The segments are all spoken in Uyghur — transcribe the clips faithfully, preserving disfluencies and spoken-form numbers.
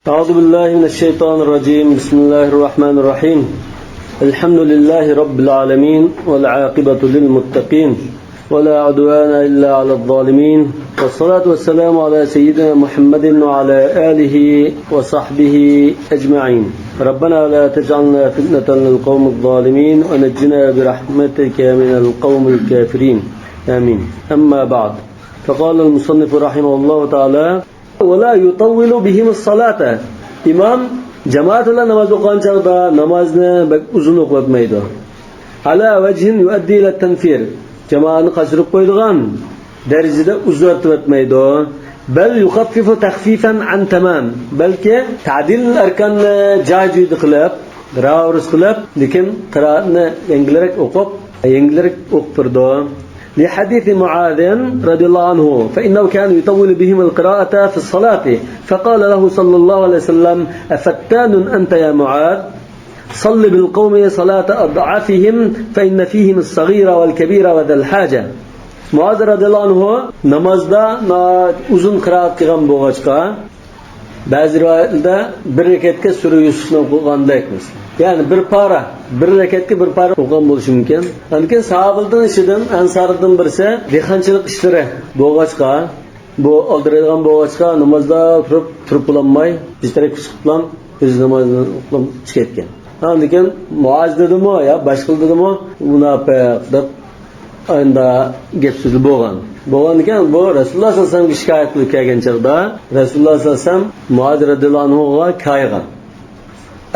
أعوذ بالله من الشيطان الرجيم. بسم الله الرحمن الرحيم. الحمد لله رب العالمين، والعاقبة للمتقين، ولا عدوان إلا على الظالمين، والصلاة والسلام على سيدنا محمد وعلى آله وصحبه أجمعين. ربنا لا تجعلنا فتنة للقوم الظالمين، ونجنا برحمتك من القوم الكافرين. آمين. أما بعد، فقال المصنف رحمه الله تعالى: ولا يطول بهم الصلاة. ئىمام جامائەت بىلەن ناماز ئوقۇغان چاغدا نامازنى بەك ئۇزۇن ئوقۇۋەتمەيدۇ. على وجه يؤدي إلى التنفير. جامائەتنى قاچۇرۇپ قويىدىغان دەرىجىدە ئۇزارتىۋەتمەيدۇ. بل يخفف تخفيفا عن تمام. بەلكى تەدىل ئەركاننى جاي-جايىدا قىلىپ، راۋۇرۇس قىلىپ، لېكىن قىرائەتنى يەڭگىلرەك ئوقۇپ، يەڭگىلرەك ئوقۇپ بېرىدۇ. لحديث معاذ رضي الله عنه، فإنه كان يطول بهم القراءة في الصلاة، فقال له صلى الله عليه وسلم: أفتان أنت يا معاذ؟ صل بالقوم صلاة أضعفهم، فإن فيهم الصغير والكبير وذا الحاجة. مۇئاز رەزىياللاھۇ ئەنھۇ نامازدا ناھايىتى ئۇزۇن قىرائەت قىلغان بولغاچقا، بەزى رىۋايەتلەردە بىر رەكەتكە سۈرە يۈسۈفنى ئوقۇغاندەك مەسىلەن. يەنى بىر پارە، بىر رەكەتكە بىر پارە ئوقۇغان بولۇشى مۇمكىن. ئاندىن كېيىن ساھابىلارنىڭ ئىچىدىن ئەنسارىدىن بىرسى دېھقانچىلىق ئىشلىرى بولغاچقا، بۇ ئالدىرايدىغان بولغاچقا، نامازدا تۇرۇپ، تۇرۇپ بولالماي، بىر تەرەپكە چىقىپلا ئۆزى نامازىنى ئوقۇپ چىقىپ كەتكەن. ئاندىن كېيىن مۇئاز دېدىمۇ يا باشقىلار دېدىمۇ، مۇناپىق دەپ ئاينىدا گەپ سۆزلەر بولغان. بولغاندىكىن بۇ رەسۇلۇللاھ سەللەللاھۇ ئەلەيھى ۋەسەللەمگە شىكايەت قىلىپ كەلگەن چاغدا رەسۇلۇللاھ سەللەللاھۇ ئەلەيھى ۋەسەللەم مۇئاز رەزىياللاھۇ ئەنھۇغا كايىغان.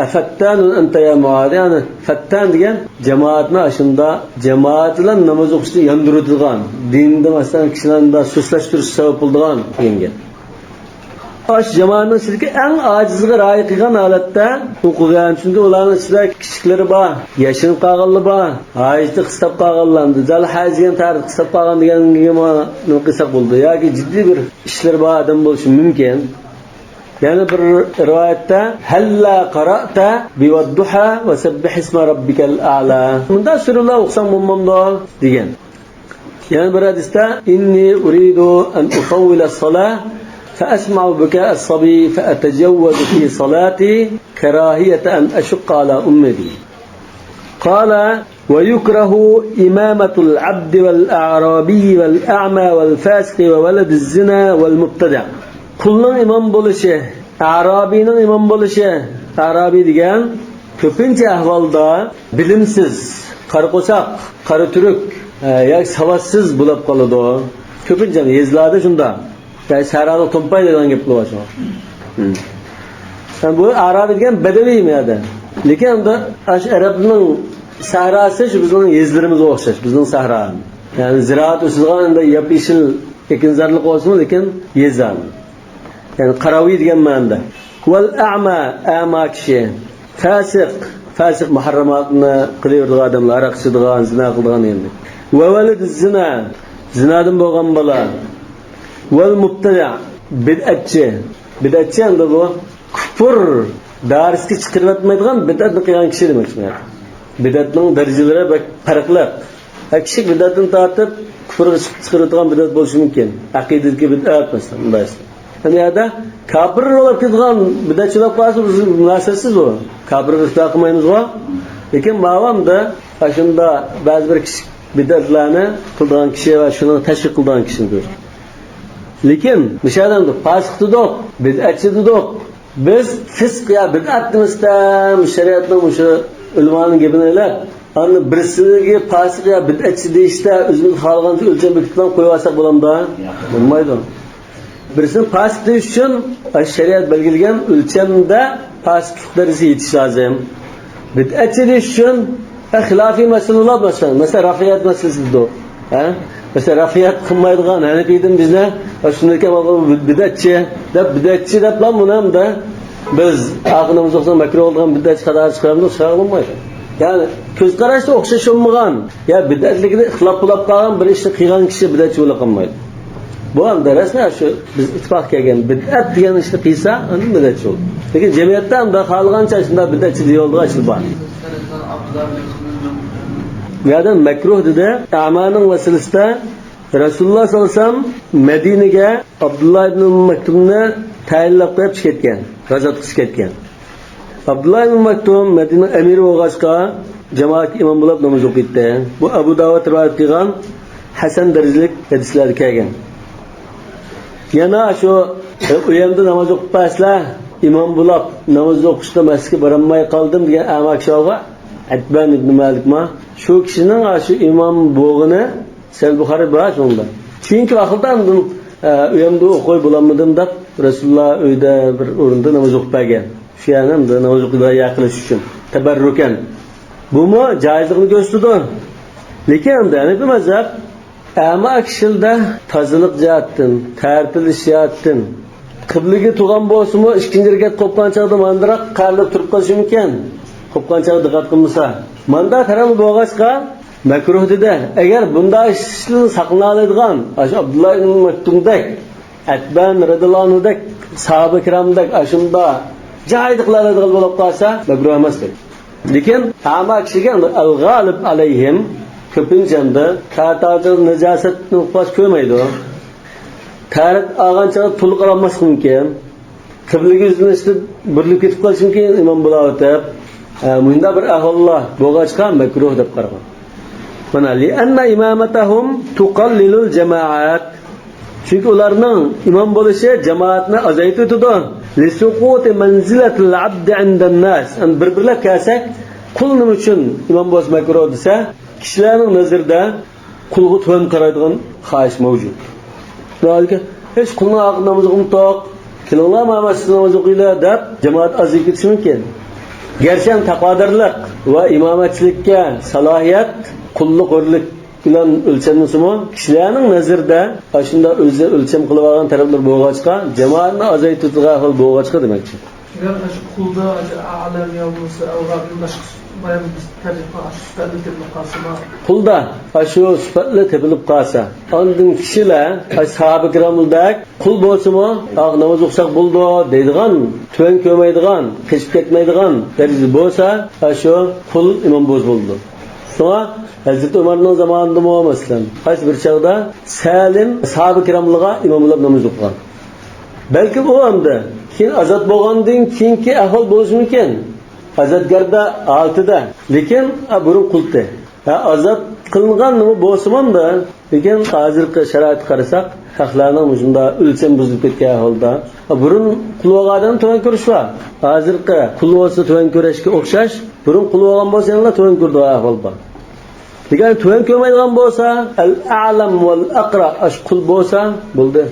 ئەفەتتانۇن ئەنتە يا مۇئاز؟ يەنى فەتتان دېگەن جامائەتنى ئاشۇندا جامائەت بىلەن ناماز ئوقۇشنى ياندۇرىدىغان، دىندا مەسىلەن كىشىلەرنى سۇسلاشتۇرۇشقا سەۋەب بولىدىغان دېگەن گەپ. ئاشۇ جامائەتنىڭ ئىچىدىكى ئەڭ ئاجىزىغا رىئايە قىلغان ھالەتتە ئوقۇغان. چۈنكى ئۇلارنىڭ ئىچىدە كىچىكلىرى بار، ياشىنىپ قالغانلار بار، ھاجىتى قىستاپ قالغانلار، زەل ھاجى دېگەن تەرىپى قىستاپ قالغان دېگەنگە نېمە قىلساق بولىدۇ؟ ياكى جىددىي بىر ئىشلىرى بار ئادەم بولۇشى مۇمكىن. يەنە بىر رىۋايەتتە، ھەللا قارائتا بىۋەددۇھا ۋە سەببىھىسمە رەببىكەل ئەلا. مۇنداق سۈرىلەر ئوقۇساڭ بولمامدۇ؟ دېگەن. يەنە بىر ھەدىستە، إني أريد أن أطول الصلاة فأسمع بكاء الصبي فأتجوز في صلاتي كراهية أن أشق على أمتي. قال: ويكره إمامة العبد والأعرابي والأعمى والفاسق وولد الزنا والمبتدع. قۇلنىڭ ئىمام بولۇشى، ئەرابىينىڭ ئىمام بولۇشى، ئەرابىي دېگەن كۆپىنچە ئەھۋالدا بىلىمسىز، قارا قورساق، قارا تۈرك، ئە، ياكى ساۋاتسىز بولۇپ قالىدۇ. كۆپىنچە يېزىلاردا شۇنداق. ياكى سەھرادا تومپاي دەيدىغان گەپ بولۇۋاتىدۇ. يەنى بۇ ئەرابىي دېگەن بەدەۋىي بۇ يەردە. لېكىن ئەمدى ئاشۇ ئەرەبنىڭ سەھراسى شۇ بىزنىڭ يېزىلىرىمىزغا ئوخشاش، بىزنىڭ سەھرا. يەنى زىرائەت ئۆسىدىغان، ئەمدى ياپيېشىل ئېكىنزارلىق بولسىمۇ، لېكىن يېزا. يەنى قاراۋۇي دېگەن مەنىدە. ۋەل ئەما، ئەما كىشى. فاسىق، فاسىق مۇھەررەماتنى قىلىۋېرىدىغان ئادەملەر، ھاراق ئىچىدىغان، زىنا قىلىدىغان ئەمدى. ۋە ۋەلىدىز زىنا، زىنادىن بولغان بالا. ۋەل مۇبتەدىئ، بىدئەتچى. بىدئەتچى ئەمدى بۇ كۇپۇر دائىرىسىگە چىقىرىۋەتمەيدىغان بىدئەتنى قىلغان كىشى دېمەكچى. بىدئەتنىڭ دەرىجىلىرى بەك پەرقلىق. ھە، كىچىك بىدئەتتىن تارتىپ كۇپۇرغا چىق-، چىقىرىۋېتىدىغان بىدئەت بولۇشى مۇمكىن. ئەقىدىدىكى بىدئەت مەسىلەن، مۇنداق ئىشلار. يەنى يەردە كاپىرلار بولۇپ كېتىدىغان بىدئەتچى بولۇپ قالسا، بىز مۇناسىۋەتسىز ئۇ. كاپىرغا ئىتتىپاق قىلمايمىزغۇ. لېكىن ماۋامدا ئاشۇندا بەزى بىر كىچىك بىدئەتلەرنى قىلىدىغان كىشى ۋە شۇنى تەشۋىق قىلىدىغان كىشىنى كۆردۈم. لېكىن مۇشۇ ئادەمدە پاسىق دېدۇق، بىدئەتچى دېدۇق. بىز فىسق يا بىدئەت دېمىسىدە، شەرىئەتنىڭ مۇشۇ ئۆلىمانىڭ گېپىنى ئېلىپ، ئاندىن بىرسىگە پاسىق يا بىدئەتچى دېيىشتە ئۆزىمىز خالىغانچە ئۆلچەم بېكىتىپ قويۇۋالساق بولامدا؟ بولمايدۇ. بىرسىنى پاسىق دېيىش ئۈچۈن شەرىئەت بەلگىلىگەن ئۆلچەمدە پاسىقلىق دەرىجىسى يېتىش لازىم. بىدئەتچى دېيىش ئۈچۈن ھە، خىلاپىي مەسىلىلەر مەسىلەن، مەسىلەن، رەفئىيەت مەسىلىسى دېدۇق. ھە؟ مەسىلەن، رەفئىيەت قىلمايدىغان ھەنەفىيدىن بىزنى شۇنداكى بىدئەتچى دەپ، بىدئەتچى دەپلا بۇنى ھەمدە بىز ئاخىرىمىز ئوخشىسا مەكرۇھ بولىدىغان بىدئەتچى قاتارىغا چىقىرامدۇق، چىقارغىلى بولمايدۇ. يەنى كۆز قاراشتا ئوخشاش بولمىغان يا بىدئەتلىكىدە ئىختىلاپ بولۇپ قالغان بىر ئىشنى قىلغان كىشى بىدئەتچى بولۇپ قالمايدۇ. بۇ ھەمدە رەسمەن شۇ بىز ئىتتىپاق كەلگەن بىدئەت دېگەن ئىشنى قىلسا، ئاندىن بىدئەتچى بولىدۇ. لېكىن جەمئىيەتتە ئەمدى خالىغانچە شۇنداق بىدئەتچى دېيىۋالىدىغان ئىشلار بار. بۇ يەردە مەكرۇھ دېدى. ئەمانىڭ ۋەسىلىسىدە رەسۇلۇللاھ سەللەللاھۇ ئەلەيھى ۋەسەللەم مەدىنىگە ئابدۇللاھ ئىبن ئۇممۇ مەكتۇمنى تەيىنلەپ قويۇپ چىقىپ كەتكەن، غازات قىلىپ كەتكەن. ئابدۇللا ئىبن مەكتۇم مەدىنىنىڭ ئەمىرى بولغاچقا، جامائەتكە ئىمام بولۇپ ناماز ئوقۇيتتى. بۇ ئەبۇ داۋۇد رىۋايەت قىلغان ھەسەن دەرىجىلىك ھەدىسلەردە كەلگەن. يەنە شۇ، ئۆيۈمدە ناماز ئوقۇپ بەرسىلە، ئىمام بولۇپ ناماز ئوقۇشقا مەسچىتكە بارالماي قالدىم دېگەن ئەما كىشى بارغۇ، ئەتبان ئىبن مالىكما، شۇ كىشىنىڭ شۇ ئىمام بولغىنى سەھىھ بۇخارىدا بار شۇنىڭدا. كېيىنكى ۋاقىتتا ئاندىن، ئە، ئۆيۈمدە ئوقۇي بولالمىدىم دەپ، رەسۇلۇللا ئۆيدە بىر ئورۇندا ناماز ئوقۇپ بەرگەن. شۇ يەرنى ئەمدى ناماز ئوقۇيدىغان يەر قىلىش ئۈچۈن. تەبەررۇكەن. بۇمۇ جايىزلىقنى كۆرسىتىدۇ. لېكىن ئەمدى ھەنەفىي مەزھەپ ئەما كىشىلەردە تازىلىق جەھەتتىن، تەرەت ئېلىش جەھەتتىن، قىبلىگە تۇرغان بولسىمۇ، ئىككىنچى رەكەت قوپقان چاغدا ماندىراق قەرىلىپ تۇرۇپ قېلىشى مۇمكىن. قوپقان چاغدا دىققەت قىلمىسا. ماندا تەرەت بولغاچقا، مەكرۇھ دېدى. ئەگەر بۇنداق ئىشتىن ساقلىنالايدىغان، ئاشۇ ئابدۇللا ئىبن مەكتۇمدەك، ئەتبان رەزىياللاھۇ ئەنھۇدەك، ساھابە كىرامدەك، ئاشۇنداق جايىدا قىلالايدىغان بولۇپ قالسا، مەكرۇھ ئەمەس دەيدۇ. لېكىن ئەما كىشىگە ئەمدى ئەل-غالىب ئەلەيھىم، كۆپىنچە ئەمدى كاتاجىغا ناجاسەتنى ئۇقۇپ كۆرمەيدۇ. تەرەت ئالغان چاغدا تولۇق ئالالماسلىقى مۇمكىن. قىبلىگە يۈزلىنىشتە بۇرۇلۇپ كېتىپ قالىشى مۇمكىن ئىمام بولاۋېتىپ. ھە، مۇنداق بىر ئەھۋاللار بولغاچقا مەكرۇھ دەپ قارىغان. مانا، لىئەننە ئىمامەتەھۇم تۇقەللىلۇل جامائەت. چۈنكى ئۇلارنىڭ ئىمام بولۇشى جامائەتنى ئازايتىۋېتىدۇ. لىسۇقۇتى مەنزىلەتىل ئەبدى ئىندەنناس. يەنى بىر-بىرلەپ كەلسەك، قۇل نېمە ئۈچۈن ئىمام بولسا مەكرۇھ دېسە، كىشىلەرنىڭ نەزىرىدە قۇلغا تۆۋەن قارايدىغان خاھىش مەۋجۇت. ھېچ قۇلنىڭ ئارقىدا ناماز ئوقۇمتۇق، كېلىڭلار، مانا سىز ناماز ئوقۇيلى دەپ جامائەت ئازىيىپ كېتىشى مۇمكىن. گەرچە تەقۋادارلىق ۋە ئىمامەتچىلىككە سالاھىيەت قۇللۇق ھۆرلۈك بىلەن ئۆلچەنمىسىمۇ، كىشىلەرنىڭ نەزىرىدە ئاشۇنداق ئۆزى ئۆلچەم قىلىۋالغان تەرەپلەر بولغاچقا، جامائەتنى ئازايتىدىغان ئەھۋال بولغاچقا دېمەكچى. ئەگەر ئاشۇ قۇلدا ئاشۇ ئەلەم يا بولمىسا ئەلغابىن باشقا بايان بىز تەرجىمە قىلغان ئاشۇ سۈپەتنى تېپىلىپ قالسىمۇ؟ قۇلدا ئاشۇ سۈپەتلەر تېپىلىپ قالسا، ئاندىن كىشىلەر ئاشۇ ساھابە كىراملاردەك قۇل بولسىمۇ، ئاھ، ناماز ئوقۇساق بولىدۇ دەيدىغان، تۆۋەن كۆرمەيدىغان، قېچىپ كەتمەيدىغان دەرىجىدە بولسا، ئاشۇ قۇل ئىمام بولسا بولىدۇ. شۇڭا ھەزرىتى ئۆمەرنىڭ زامانىدىمۇ، مەسىلەن، قايسى بىر چاغدا سەلىم ساھابە كىراملارغا ئىمام بولۇپ ناماز ئوقۇغان. بەلكىم ئۇ ئەمدى كېيىن ئازاد بولغاندىن كېيىنكى ئەھۋال بولۇشى مۇمكىن. ئازادگەردە ھالىتىدە، لېكىن، ئا، بۇرۇن قۇلتى. ھە، ئازاد قىلىنغان نېمە بولسىمۇ ئەمدى، لېكىن ھازىرقى شارائىتقا قارىساق، خەقلەرنىڭ مۇشۇنداق ئۆلچەم بۇزۇلۇپ كەتكەن ئەھۋالدا، بۇرۇن قۇل بولغان ئادەمنى تۆۋەن كۆرۈش بار. ھازىرقى قۇل بولسا تۆۋەن كۆرۈشكە ئوخشاش، بۇرۇن قۇل بولغان بولسا يەنىلا تۆۋەن كۆرىدىغان ئەھۋال بار. لېكىن تۆۋەن كۆرمەيدىغان بولسا، ئەل-ئەلەم ۋەل-ئەقرا، ئاشۇ قۇل بولسا بولدى.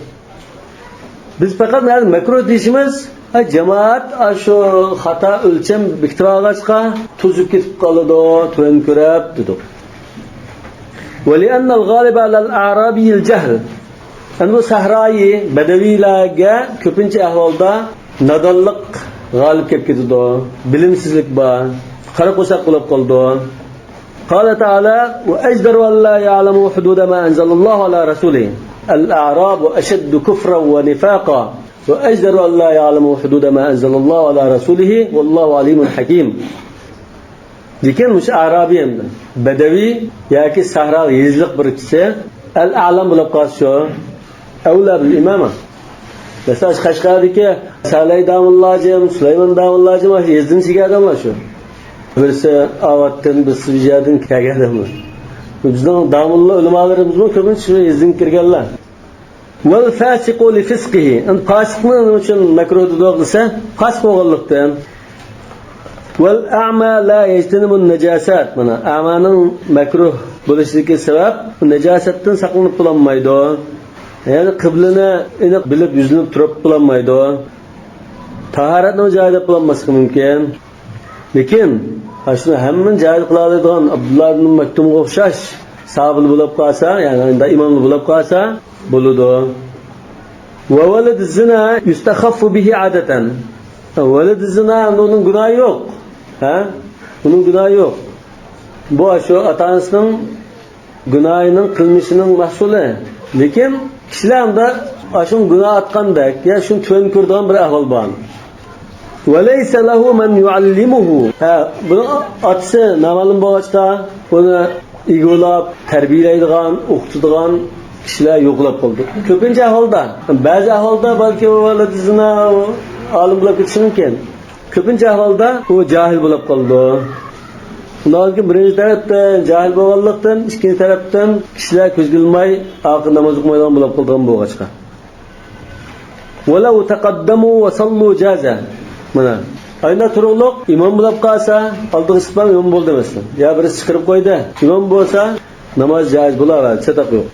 بىز پەقەت نەدە مەكرۇھ دېيىشىمىز، ھە، جامائەت ئاشۇ خاتا ئۆلچەم بېكىتىۋالغاچقا توزۇپ كېتىپ قالىدۇ، تۆۋەن كۆرۈپ دېدۇق. ولأن الغالب على الأعرابي الجهل. ئەمدى بۇ سەھرايى بەدەۋىيلەرگە كۆپىنچە ئەھۋالدا نادانلىق غالىب كېلىپ كېتىدۇ، بىلىمسىزلىك بار، قارا قورساق بولۇپ قالىدۇ. قال تعالى: وأجدر أن لا يعلموا حدود ما أنزل الله على رسوله. الأعراب أشد كفرا ونفاقا وأجدر أن لا يعلموا حدود ما أنزل الله على رسوله والله عليم حكيم. لېكىن مۇشۇ ئەرابىي ئەمدى، بەدەۋىي ياكى سەھرا، يېزىلىق بىر كىشى ئەل-ئەلەم بولۇپ قالسا شۇ، ئەۋلە بىل ئىمامە. مەسىلەن، قەشقەردىكى سەلەي داموللاجىم، سۇلايمان داموللاجىم، ئاشۇ يېزىدىن چىقىپ كەلگەنلەر شۇ. بىرسى ئاۋاتتىن، بىرسى بىر يەردىن كەلگەن ئادەملەر. بىزنىڭ داموللا ئۆلىمالىرىمىزمۇ كۆپىنچە شۇ يېزىدىن كىرگەنلەر. والفاسق لفسقه. ئەمدى پاسىقنى نېمە ئۈچۈن مەكرۇھ دېدۇق دېسە، پاسىق بولغانلىقتىن. والأعمى لا يجتنب النجاسات. مانا، ئەمانىڭ مەكرۇھ بولۇشىدىكى سەۋەب، نەجاسەتتىن ساقلىنىپ بولالمايدۇ. يەنى قىبلىنى ئېنىق بىلىپ يۈزلىنىپ تۇرۇپ بولالمايدۇ. تاھارەتنى جايىدا قىلالماسلىقى مۇمكىن. لېكىن ئاشۇنى ھەممىنى جايىدا قىلالايدىغان ئابدۇللا ئىبن مەكتۇمغا ئوخشاش ساھابىلەر بولۇپ قالسا، يەنى ئىماملار بولۇپ قالسا بولىدۇ. وولد الزنا يستخف به عادة. ولد الزنا، ئۇنىڭ گۇناھى يوق. ھە؟ ئۇنىڭ گۇناھى يوق. بۇ شۇ ئاتا-ئانىسىنىڭ گۇناھىنىڭ، قىلمىشىنىڭ مەھسۇلى. لېكىن كىشىلەر ئەمدى ئاشۇ گۇناھ ئاتقاندەك يا شۇنى تۆۋەن كۆرىدىغان بىر ئەھۋال بار. وليس له من يعلمه. ھە، بۇنىڭ ئاتىسى نامەلۇم بولغاچقا، بۇنى ئىگىلەپ، تەربىيەلەيدىغان، ئوقۇتىدىغان كىشىلەر يوقىلاپ قالىدۇ. كۆپىنچە ئەھۋالدا، بەزى ئەھۋالدا بەلكى ئۇ ۋەلەدى زىنا ئالىم بولۇپ كېتىشى مۇمكىن. كۆپىنچە ئەھۋالدا ئۇ جاھىل بولاپ قالىدۇ. ئۇنداق بىرىنچى تەرەپتىن جاھىل بولغانلىقتىن، ئىككىنچى تەرەپتىن كىشىلەر كۆزگە ئىلماي ئاخىر ناماز ئوقۇمايدىغان بولۇپ قالىدىغان بولغاچقا. ولو تقدموا وصلوا جاز. مانا، ئاينا تۇرۇقلۇق ئىمام بولاپ قالسا، ئالدىغا چىقىپ ئىمام بولدى مەسىلەن. يا بىرسى چىقىرىپ قويدى، ئىمام بولسا، ناماز جايىز بولاۋەردى، چاتاق يوق.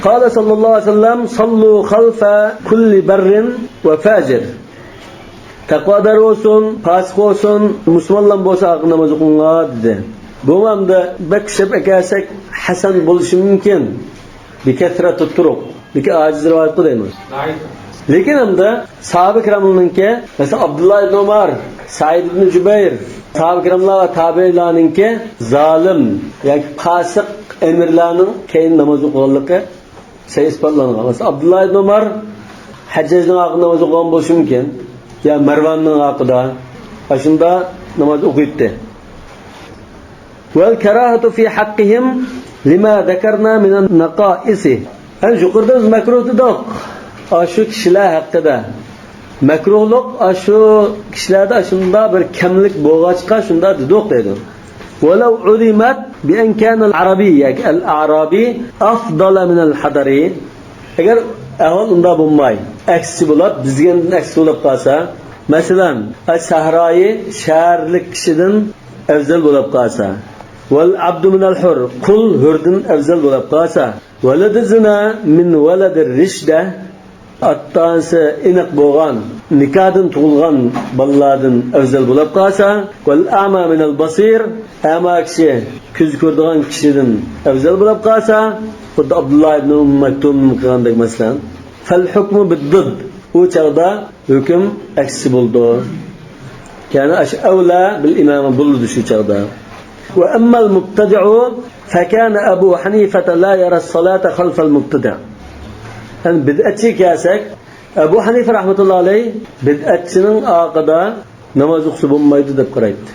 قال صلى الله عليه وسلم: صلوا خلف كل بر وفاجر. تەقۋادار بولسۇن، پاسىق بولسۇن، مۇسۇلمانلار بولسا ئاخىر ناماز ئوقۇڭلار دېدى. بۇ مەنىدە بەك كۈچەپ ئەكەلسەك، ھەسەن بولۇشى مۇمكىن. بكثرة الطرق. لېكىن ئاجىز رىۋايەت بۇ دەيمىز. لېكىن ئەمدى ساھابە كىراملارنىڭكى، مەسىلەن، ئابدۇللا ئىبن ئۇمار، سەئىد ئىبن جۇبەير، ساھابە كىراملار ۋە تابىئىنلارنىڭكى زالىم ياكى پاسىق ئەمىرلەرنىڭ كەينىدىن ناماز ئوقۇغانلىقى سەھىھ ئىسپاتلانغان. مەسىلەن، ئابدۇللا ئىبن ئۇمار ھەججاجنىڭ ئارقىدا ناماز ئوقۇغان بولۇشى مۇمكىن. يا مەرۋاننىڭ ئارقىدا. ئاشۇندا ناماز ئوقۇيتتى. والكراهة في حقهم لما ذكرنا من النقائص. ھەم يۇقىرىدا بىز مەكرۇھ دېدۇق. ئاشۇ كىشىلەر ھەققىدە. مەكرۇھلۇق ئاشۇ كىشىلەردە ئاشۇنداق بىر كەملىك بولغاچقا شۇنداق دېدۇق دەيدۇ. ولو علمت بأن كان العربي ياكى الأعرابي أفضل من الحضري. ئەگەر ئەھۋال ئۇنداق بولماي، ئەكسىچە بولۇپ، بىز دېگەندىن ئەكسىچە بولۇپ قالسا، مەسىلەن، سەھرايى شەھەرلىك كىشىدىن ئەۋزەل بولۇپ قالسا، والعبد من الحر، قۇل ھۆردىن ئەۋزەل بولۇپ قالسا، ولد الزنا من ولد الرشدة، ئاتا-ئانىسى ئېنىق بولغان، نىكاھتىن تۇغۇلغان بالىلاردىن ئەۋزەل بولۇپ قالسا، والأعمى من البصير، ئەما كىشى كۆز كۆرىدىغان كىشىدىن ئەۋزەل بولۇپ قالسا، خۇددى ئابدۇللا ئىبن ئۇممۇ مەكتۇم قىلغاندەك مەسىلەن. فالحكم بالضد، ئۇ چاغدا ھۆكۈم ئەكسىچە بولىدۇ. يەنى ئەش-، أولى بالإمامة بولىدۇ شۇ چاغدا. وأما المبتدع فكان أبو حنيفة لا يرى الصلاة خلف المبتدع. يەنى بىدئەتچىگە كەلسەك، ئەبۇ ھەنىفە رەھمەتۇللا ئەلەيھ بىدئەتچىنىڭ ئارقىدا ناماز ئوقۇسا بولمايدۇ دەپ قارايتتى.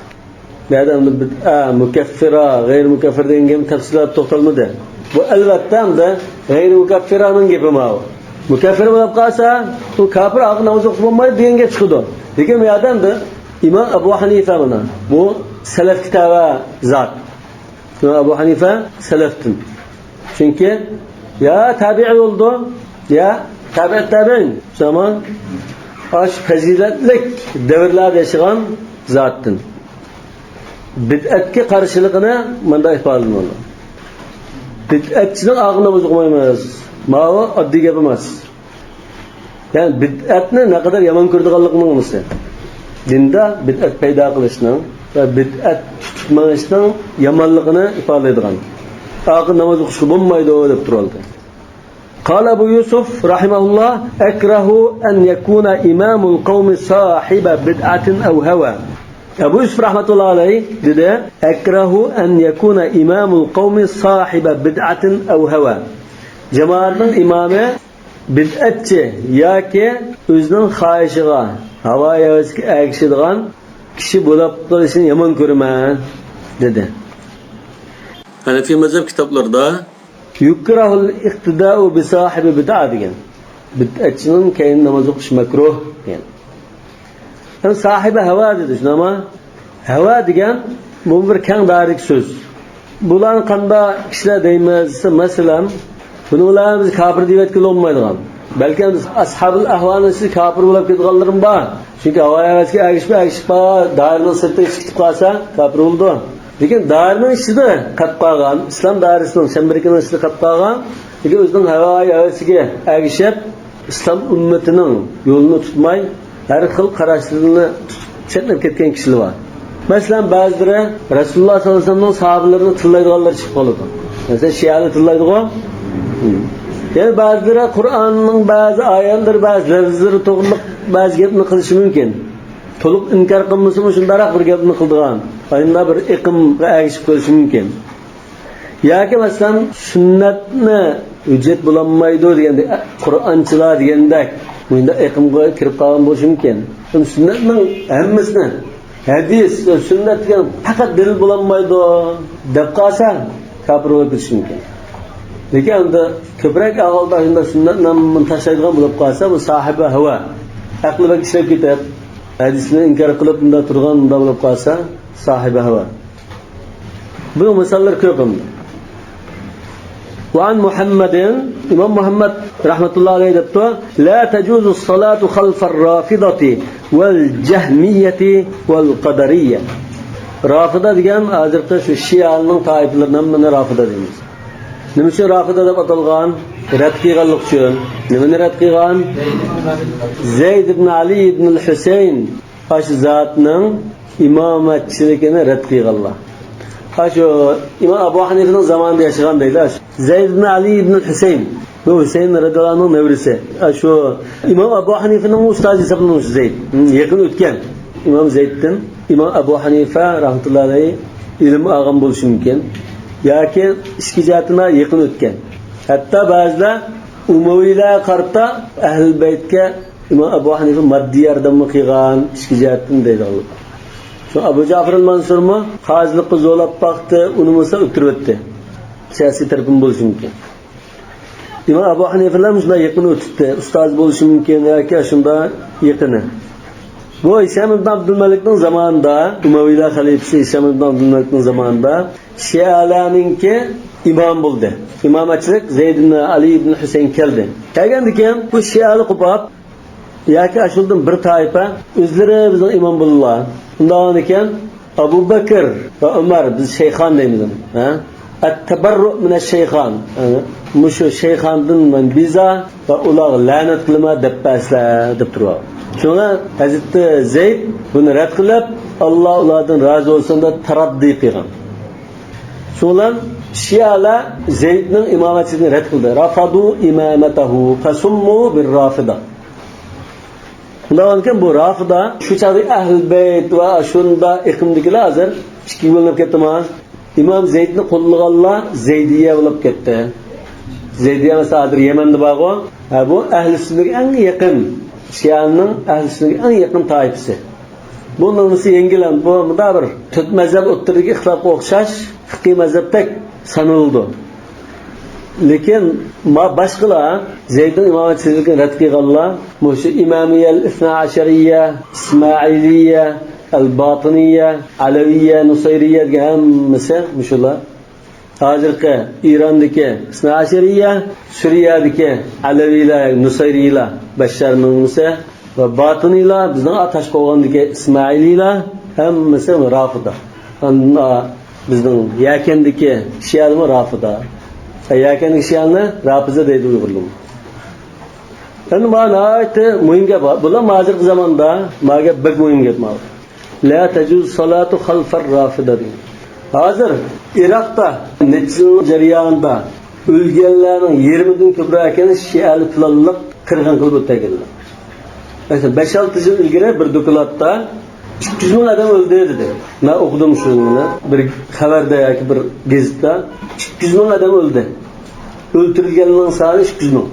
بۇ يەردە ئەمدى بىدئە، مۇكەففىرە، غەيرىي مۇكەففىرە دېگەن گەپنى تەپسىلات توختالمىدى. بۇ ئەلۋەتتە ئەمدى غەيرىي مۇكەففىرەنىڭ گېپى ماۋۇ. مۇكەففىرە بولۇپ قالسا، ئۇ كاپىر ئاخىر ناماز ئوقۇسا بولمايدۇ دېگەن گەپ چىقىدۇ. لېكىن بۇ يەردە ئەمدى ئىمام ئەبۇ ھەنىفە مانا، بۇ سەلەفكە تەۋە زات. ئىمام ئەبۇ ھەنىفە سەلەفتىن. چۈنكى يا تابىئىي بولىدۇ، يا تابىئەت تابىئىن. شۇ زامان ئاشۇ پەزىلەتلىك دەۋرلەردە ياشىغان زاتتىن. بىدئەتكە قارشىلىقىنى مۇنداق ئىپادىلىدى. بىدئەتچىنىڭ ئارقىدا ناماز ئوقۇمايمىز. ماۋۇ ئاددىي گەپ ئەمەس. يەنى بىدئەتنى نەقەدەر يامان كۆرىدىغانلىقىنىڭ ئۇنىسى. دىندا بىدئەت پەيدا قىلىشنىڭ ۋە بىدئەت تۇتۇپ مېڭىشنىڭ يامانلىقىنى ئىپادىلەيدىغان. ئاخىر ناماز ئوقۇشقا بولمايدۇ دەپ تۇرۇۋالدى. قال أبو يوسف رحمه الله: أكره أن يكون إمام القوم صاحب بدعة أو هوى. ئەبۇ يۈسۈپ رەھمەتۇللا ئەلەيھ دېدى: أكره أن يكون إمام القوم صاحب بدعة أو هوى. جامائەتنىڭ ئىمامى بىدئەتچى ياكى ئۆزىنىڭ خاھىشىغا، ھاۋا-ھەۋەسكە ئەگىشىدىغان كىشى بولۇپ قېلىشىنى يامان كۆرىمەن، دېدى. ھەنەفىي مەزھەپ كىتابلىرىدا يكره الاقتداء بصاحب بدعة دېگەن. بىدئەتچىنىڭ كەينىدىن ناماز ئوقۇش مەكرۇھ دېگەن. يەنى ساھىبى ھەۋا دېدى، شۇنداقمۇ؟ ھەۋا دېگەن بۇ بىر كەڭ دائىرىلىك سۆز. بۇلارنى قانداق كىشىلەر دەيمىز دېسە، مەسىلەن، بۇنىڭ بىلەن بىز كاپىر دەۋەتكىلى بولمايدىغان. بەلكى ئەمدى ئەسھابۇل ئەھۋانىڭ ئىچىدە كاپىر بولۇپ كېتىدىغانلىرىمۇ بار. چۈنكى ھاۋا-ھەۋەسكە ئەگىشىپ، ئەگىشىپ، دائىرىنىڭ سىرتىغا چىقىپ قالسا، كاپىر بولىدۇ. لېكىن دائىرىنىڭ ئىچىدە قېلىپ قالغان، ئىسلام دائىرىسىنىڭ چەمبىرىكىنىڭ ئىچىدە قېلىپ قالغان، لېكىن ئۆزىنىڭ ھاۋا-ھەۋەسىگە ئەگىشىپ، ئىسلام ئۈممىتىنىڭ يولىنى تۇتماي، ھەر خىل قاراشلىرىنى تۇتۇپ چەتنەپ كەتكەن كىشىلەر بار. مەسىلەن، بەزىلىرى رەسۇلۇللا ساللاللاھۇ ئەلەيھى ۋەسەللەمنىڭ ساھابىلىرىنى تىللايدىغانلار چىقىپ قالىدۇ. مەسىلەن، شىئەلەر تىللايدىغۇ. يەنە بەزىلىرى قۇرئاننىڭ بەزى ئايەتلىرى، بەزى لەپزلىرى توغرىلىق بەزى گەپنى قىلىشى مۇمكىن. تولۇق ئىنكار قىلمىسىمۇ، شۇنداقراق بىر گەپنى قىلىدىغان، ئاينىدا بىر ئېقىمغا ئەگىشىپ قېلىشى مۇمكىن. ياكى مەسىلەن، سۈننەتنى ھۆججەت بولالمايدۇ دېگەندەك، قۇرئانچىلار دېگەندەك، مۇشۇنداق ئېقىمغا كىرىپ قالغان بولۇشى مۇمكىن. سۈننەتنىڭ ھەممىسىنى، ھەدىس، سۈننەت دېگەن پەقەت دەلىل بولالمايدۇ دەپ قالسا، كاپىر بولۇپ كېتىشى مۇمكىن. لېكىن ئەمدى كۆپرەك ئەھۋالدا شۇنداق سۈننەتنى تاشلايدىغان بولۇپ قالسا، بۇ ساھىبە ھەۋا. ئەقلى بەك ئىشلەپ كېتىپ، ھەدىسنى ئىنكار قىلىپ، بۇنداق تۇرغان، بۇنداق بولۇپ قالسا، ساھىبە ھەۋا. بۇنىڭ مىساللىرى كۆپ ئەمدى. وعن محمد، ئىمام مۇھەممەد رەھمەتۇللا ئەلەيھ دەپتۇ، لا تجوز الصلاة خلف الرافضة والجهمية والقدرية. رافىدا دېگەن ھازىرقى شۇ شىئەنىڭ تائىپىلىرىنى ھەممىنى رافىدا دەيمىز. نېمە ئۈچۈن رافىدا دەپ ئاتالغان؟ رەت قىلغانلىق ئۈچۈن. نېمىنى رەت قىلغان؟ زەيد ئىبن ئەلى ئىبن ھۈسەين ئاشۇ زاتنىڭ ئىمامەتچىلىكىنى رەت قىلغانلار. ھا، شۇ ئىمام ئەبۇ ھەنىفىنىڭ زامانىدا ياشىغان دەيدۇ. زەيد ئىبن ئەلى ئىبن ھۈسەين. بۇ ھۈسەين رەزىياللاھۇ ئەنھۇنىڭ نەۋرىسى. ھا، شۇ ئىمام ئەبۇ ھەنىفىنىڭ ئۇستازى ھېسابلىنىدۇ شۇ زەيد. ھىم، يېقىن ئۆتكەن. ئىمام زەيدتىن ئىمام ئەبۇ ھەنىفە رەھمەتۇللاھى ئەلەيھ ئىلىم ئالغان بولۇشى مۇمكىن. ياكى ئىچكى جەھەتتىن يېقىن ئۆتكەن. ھەتتا بەزىلەر ئۇمەۋىيلەرگە قارىتا ئەھلى بەيتكە ئىمام ئەبۇ ھەنىفە ماددىي ياردەممۇ قىلغان، ئىچكى جەھەتتىن دەيدۇ. شۇ ئەبۇ جەئفەر مەنسۇرمۇ قازىلىققا زورلاپ باقتى، ئۇنىمىسا ئۆلتۈرۈۋەتتى. سىياسىي تەرىپىمۇ بولۇشى مۇمكىن. ئىمام ئەبۇ ھەنىفە بىلەن شۇنداق يېقىن ئۆتۈپتۇ. ئۇستازى بولۇشى مۇمكىن ياكى ئاشۇنداق يېقىنى. بۇ ھىشام ئىبن ئابدۇلمەلىكنىڭ زامانىدا، ئۇمەۋىيلەر خەلىپىسى ھىشام ئىبن ئابدۇلمەلىكنىڭ زامانىدا شىئەلەرنىڭكى ئىمامى بولدى. ئىمامەتچىلىك زەيد ئىبن ئەلى ئىبن ھۈسەين كەلدى. كەلگەندىن كېيىن بۇ شىئەلەر قوپاپ، ياكى ئاشۇندىن بىر تائىپە ئۆزلىرى بىزنىڭ ئىمام بولىدىلا. ئۇنداق ئىكەن، ئەبۇ بەكىر ۋە ئۆمەر، بىز شەيخان دەيمىز ئۇنى، ھە؟ ئەتتەبەررۇ مىنەش شەيخان، ھە؟ مۇشۇ شەيخاندىن مەن بىزار ۋە ئۇلارغا لەنەت قىلىمەن دەپ بەرسىلە دەپ تۇرۇۋالغان. شۇڭا ھەزرىتى زەيد بۇنى رەت قىلىپ، ئاللا ئۇلاردىن رازى بولسۇن دەپ تەرەددۇ قىلغان. شۇڭا شىئەلەر زەيدنىڭ ئىمامەتچىلىكىنى رەت قىلدى. رەفەدۇ ئىمامەتەھۇ فەسۇممۇ بىر رافىدا. شۇنداق بولغانكەن، بۇ رافىدا شۇ چاغدىكى ئەھلى بەيت ۋە شۇنداق ئېقىمدىكىلەر ھازىر ئىككىگە بۆلۈنۈپ كەتتىما؟ ئىمام زەيدنى قوللىغانلار زەيدىيە بولۇپ كەتتى. زەيدىيە مەسىلەن ھازىر يەمەندە بارغۇ. ھە، بۇ ئەھلى سۈننىگە ئەڭ يېقىن، شىئەنىڭ ئەھلى سۈننىگە ئەڭ يېقىن تائىپىسى. بۇ نومۇسى يەڭگىل، بۇ مۇنداق بىر تۆت مەزھەپ ئوتتۇرىدىكى ئىختىلاپقا ئوخشاش فىقھىي مەزھەپتەك سانىلىدۇ. لېكىن ما باشقىلار، زەيدنىڭ ئىمامەتچىلىكىنى رەت قىلغانلار، مۇشۇ ئىمامىيە، ئىسنا ئەشەرىيە، ئىسمائىلىيە، ئەل باتىنىيە، ئەلەۋىيە، نۇسەيرىيە دېگەن ھەممىسى مۇشۇلار. ھازىرقى ئىراندىكى ئىسنا ئەشەرىيە، سۈرىيەدىكى ئەلەۋىيلەر، نۇسەيرىيلار، بەششار مەملىكىسى ۋە باتىنىيلار، بىزنىڭ تاشقوغاندىكى ئىسمائىلىيلار، ھەممىسى رافىدا. ئاندىن بىزنىڭ يەكەندىكى شىئەلىرمۇ رافىدا. يەكەندىكى شىئەلىرنى رافىزە دەيدۇ ئۇيغۇرلىرىمۇ. ئەمدى مانا ناھايىتى مۇھىم گەپ بار. بۇلار ھازىرقى زاماندا ما گەپ بەك مۇھىم گەپ ماۋۇ. لا تجوز الصلاة خلف الرافضة دېگەن. ھازىر ئىراقتا نەچچە يىل جەريانىدا ئۆلگەنلەرنىڭ يېرىمىدىن كۆپرەك ئىكەن شىئەلەر پىلانلىق قىرغىن قىلىپ ئۆتەلگەنلەر. مەسىلەن، بەش-ئالتە يىل ئىلگىرى بىر دوكلاتتا ئىككى يۈز مىڭ ئادەم ئۆلدى دېدى. مەن ئوقۇدۇم شۇنى بىر خەۋەردە ياكى بىر گېزىتتە. ئىككى يۈز مىڭ ئادەم ئۆلدى. ئۆلتۈرۈلگەننىڭ سانى ئىككى يۈز مىڭ.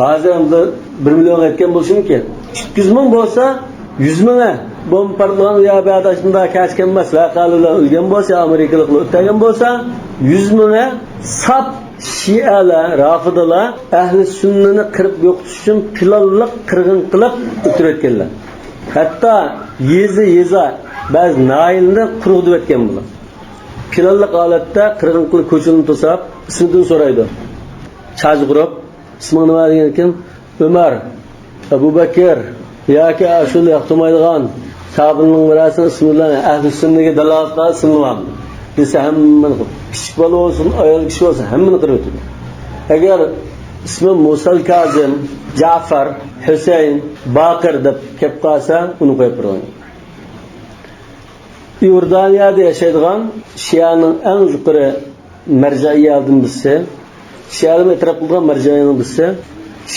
ھازىر ئەمدى بىر مىليونغا يەتكەن بولۇشى مۇمكىن. ئىككى يۈز مىڭ بولسا، يۈز مىڭى بومبا پارتلىغان يا بەدە شۇنداق كەچكەن ئەمەس، ۋەقەلەر بىلەن ئۆلگەن بولسا، يا ئامېرىكىلىقلار ئۆلتۈرگەن بولسا، يۈز مىڭى ساپ شىئەلەر، رافىدىلار ئەھلى سۈننىنى قىرىپ يوقىتىش ئۈچۈن پىلانلىق قىرغىن قىلىپ ئۆلتۈرۈۋەتكەنلەر. ھەتتا يېزا-يېزا، بەزى ناھىيەلەرنى قۇرۇق دېۋەتكەن بۇلار. پىلانلىق ھالەتتە قىرغىن قىلىپ كوچىلارنى توساپ، ئىسمىدىن سورايدۇ. چاج قۇرۇپ، ئىسمىڭ نېمە دېگەنكىن، ئۆمەر، ئەبۇ بەكىر ياكى ئاشۇ ياقتۇرمايدىغان ساھابىنىڭ بىرەرسىنىڭ ئىسمى بىلەن ئەھلى سۈننىگە دالالەت قىلغان ئىسمىنى بىلمەمدۇ دېسە، ھەممىنى قىلىپ، كىچىك بالا بولسۇن، ئايال كىشى بولسۇن، ھەممىنى قىرىۋېتىدۇ. ئەگەر ئىسمى مۇسەل كازىم، جەفەر، ھۈسەيىن، باقىر دەپ كەپ قالسا، ئۇنى قويۇپ بېرىڭ. ئىئوردانىيەدە ياشايدىغان شىئەنىڭ ئەڭ يۇقىرى مەرجەئىيەلىرىدىن بىرسى، شىئەلەرمۇ ئېتىراپ قىلىدىغان مەرجەئىيەنىڭ بىرسى،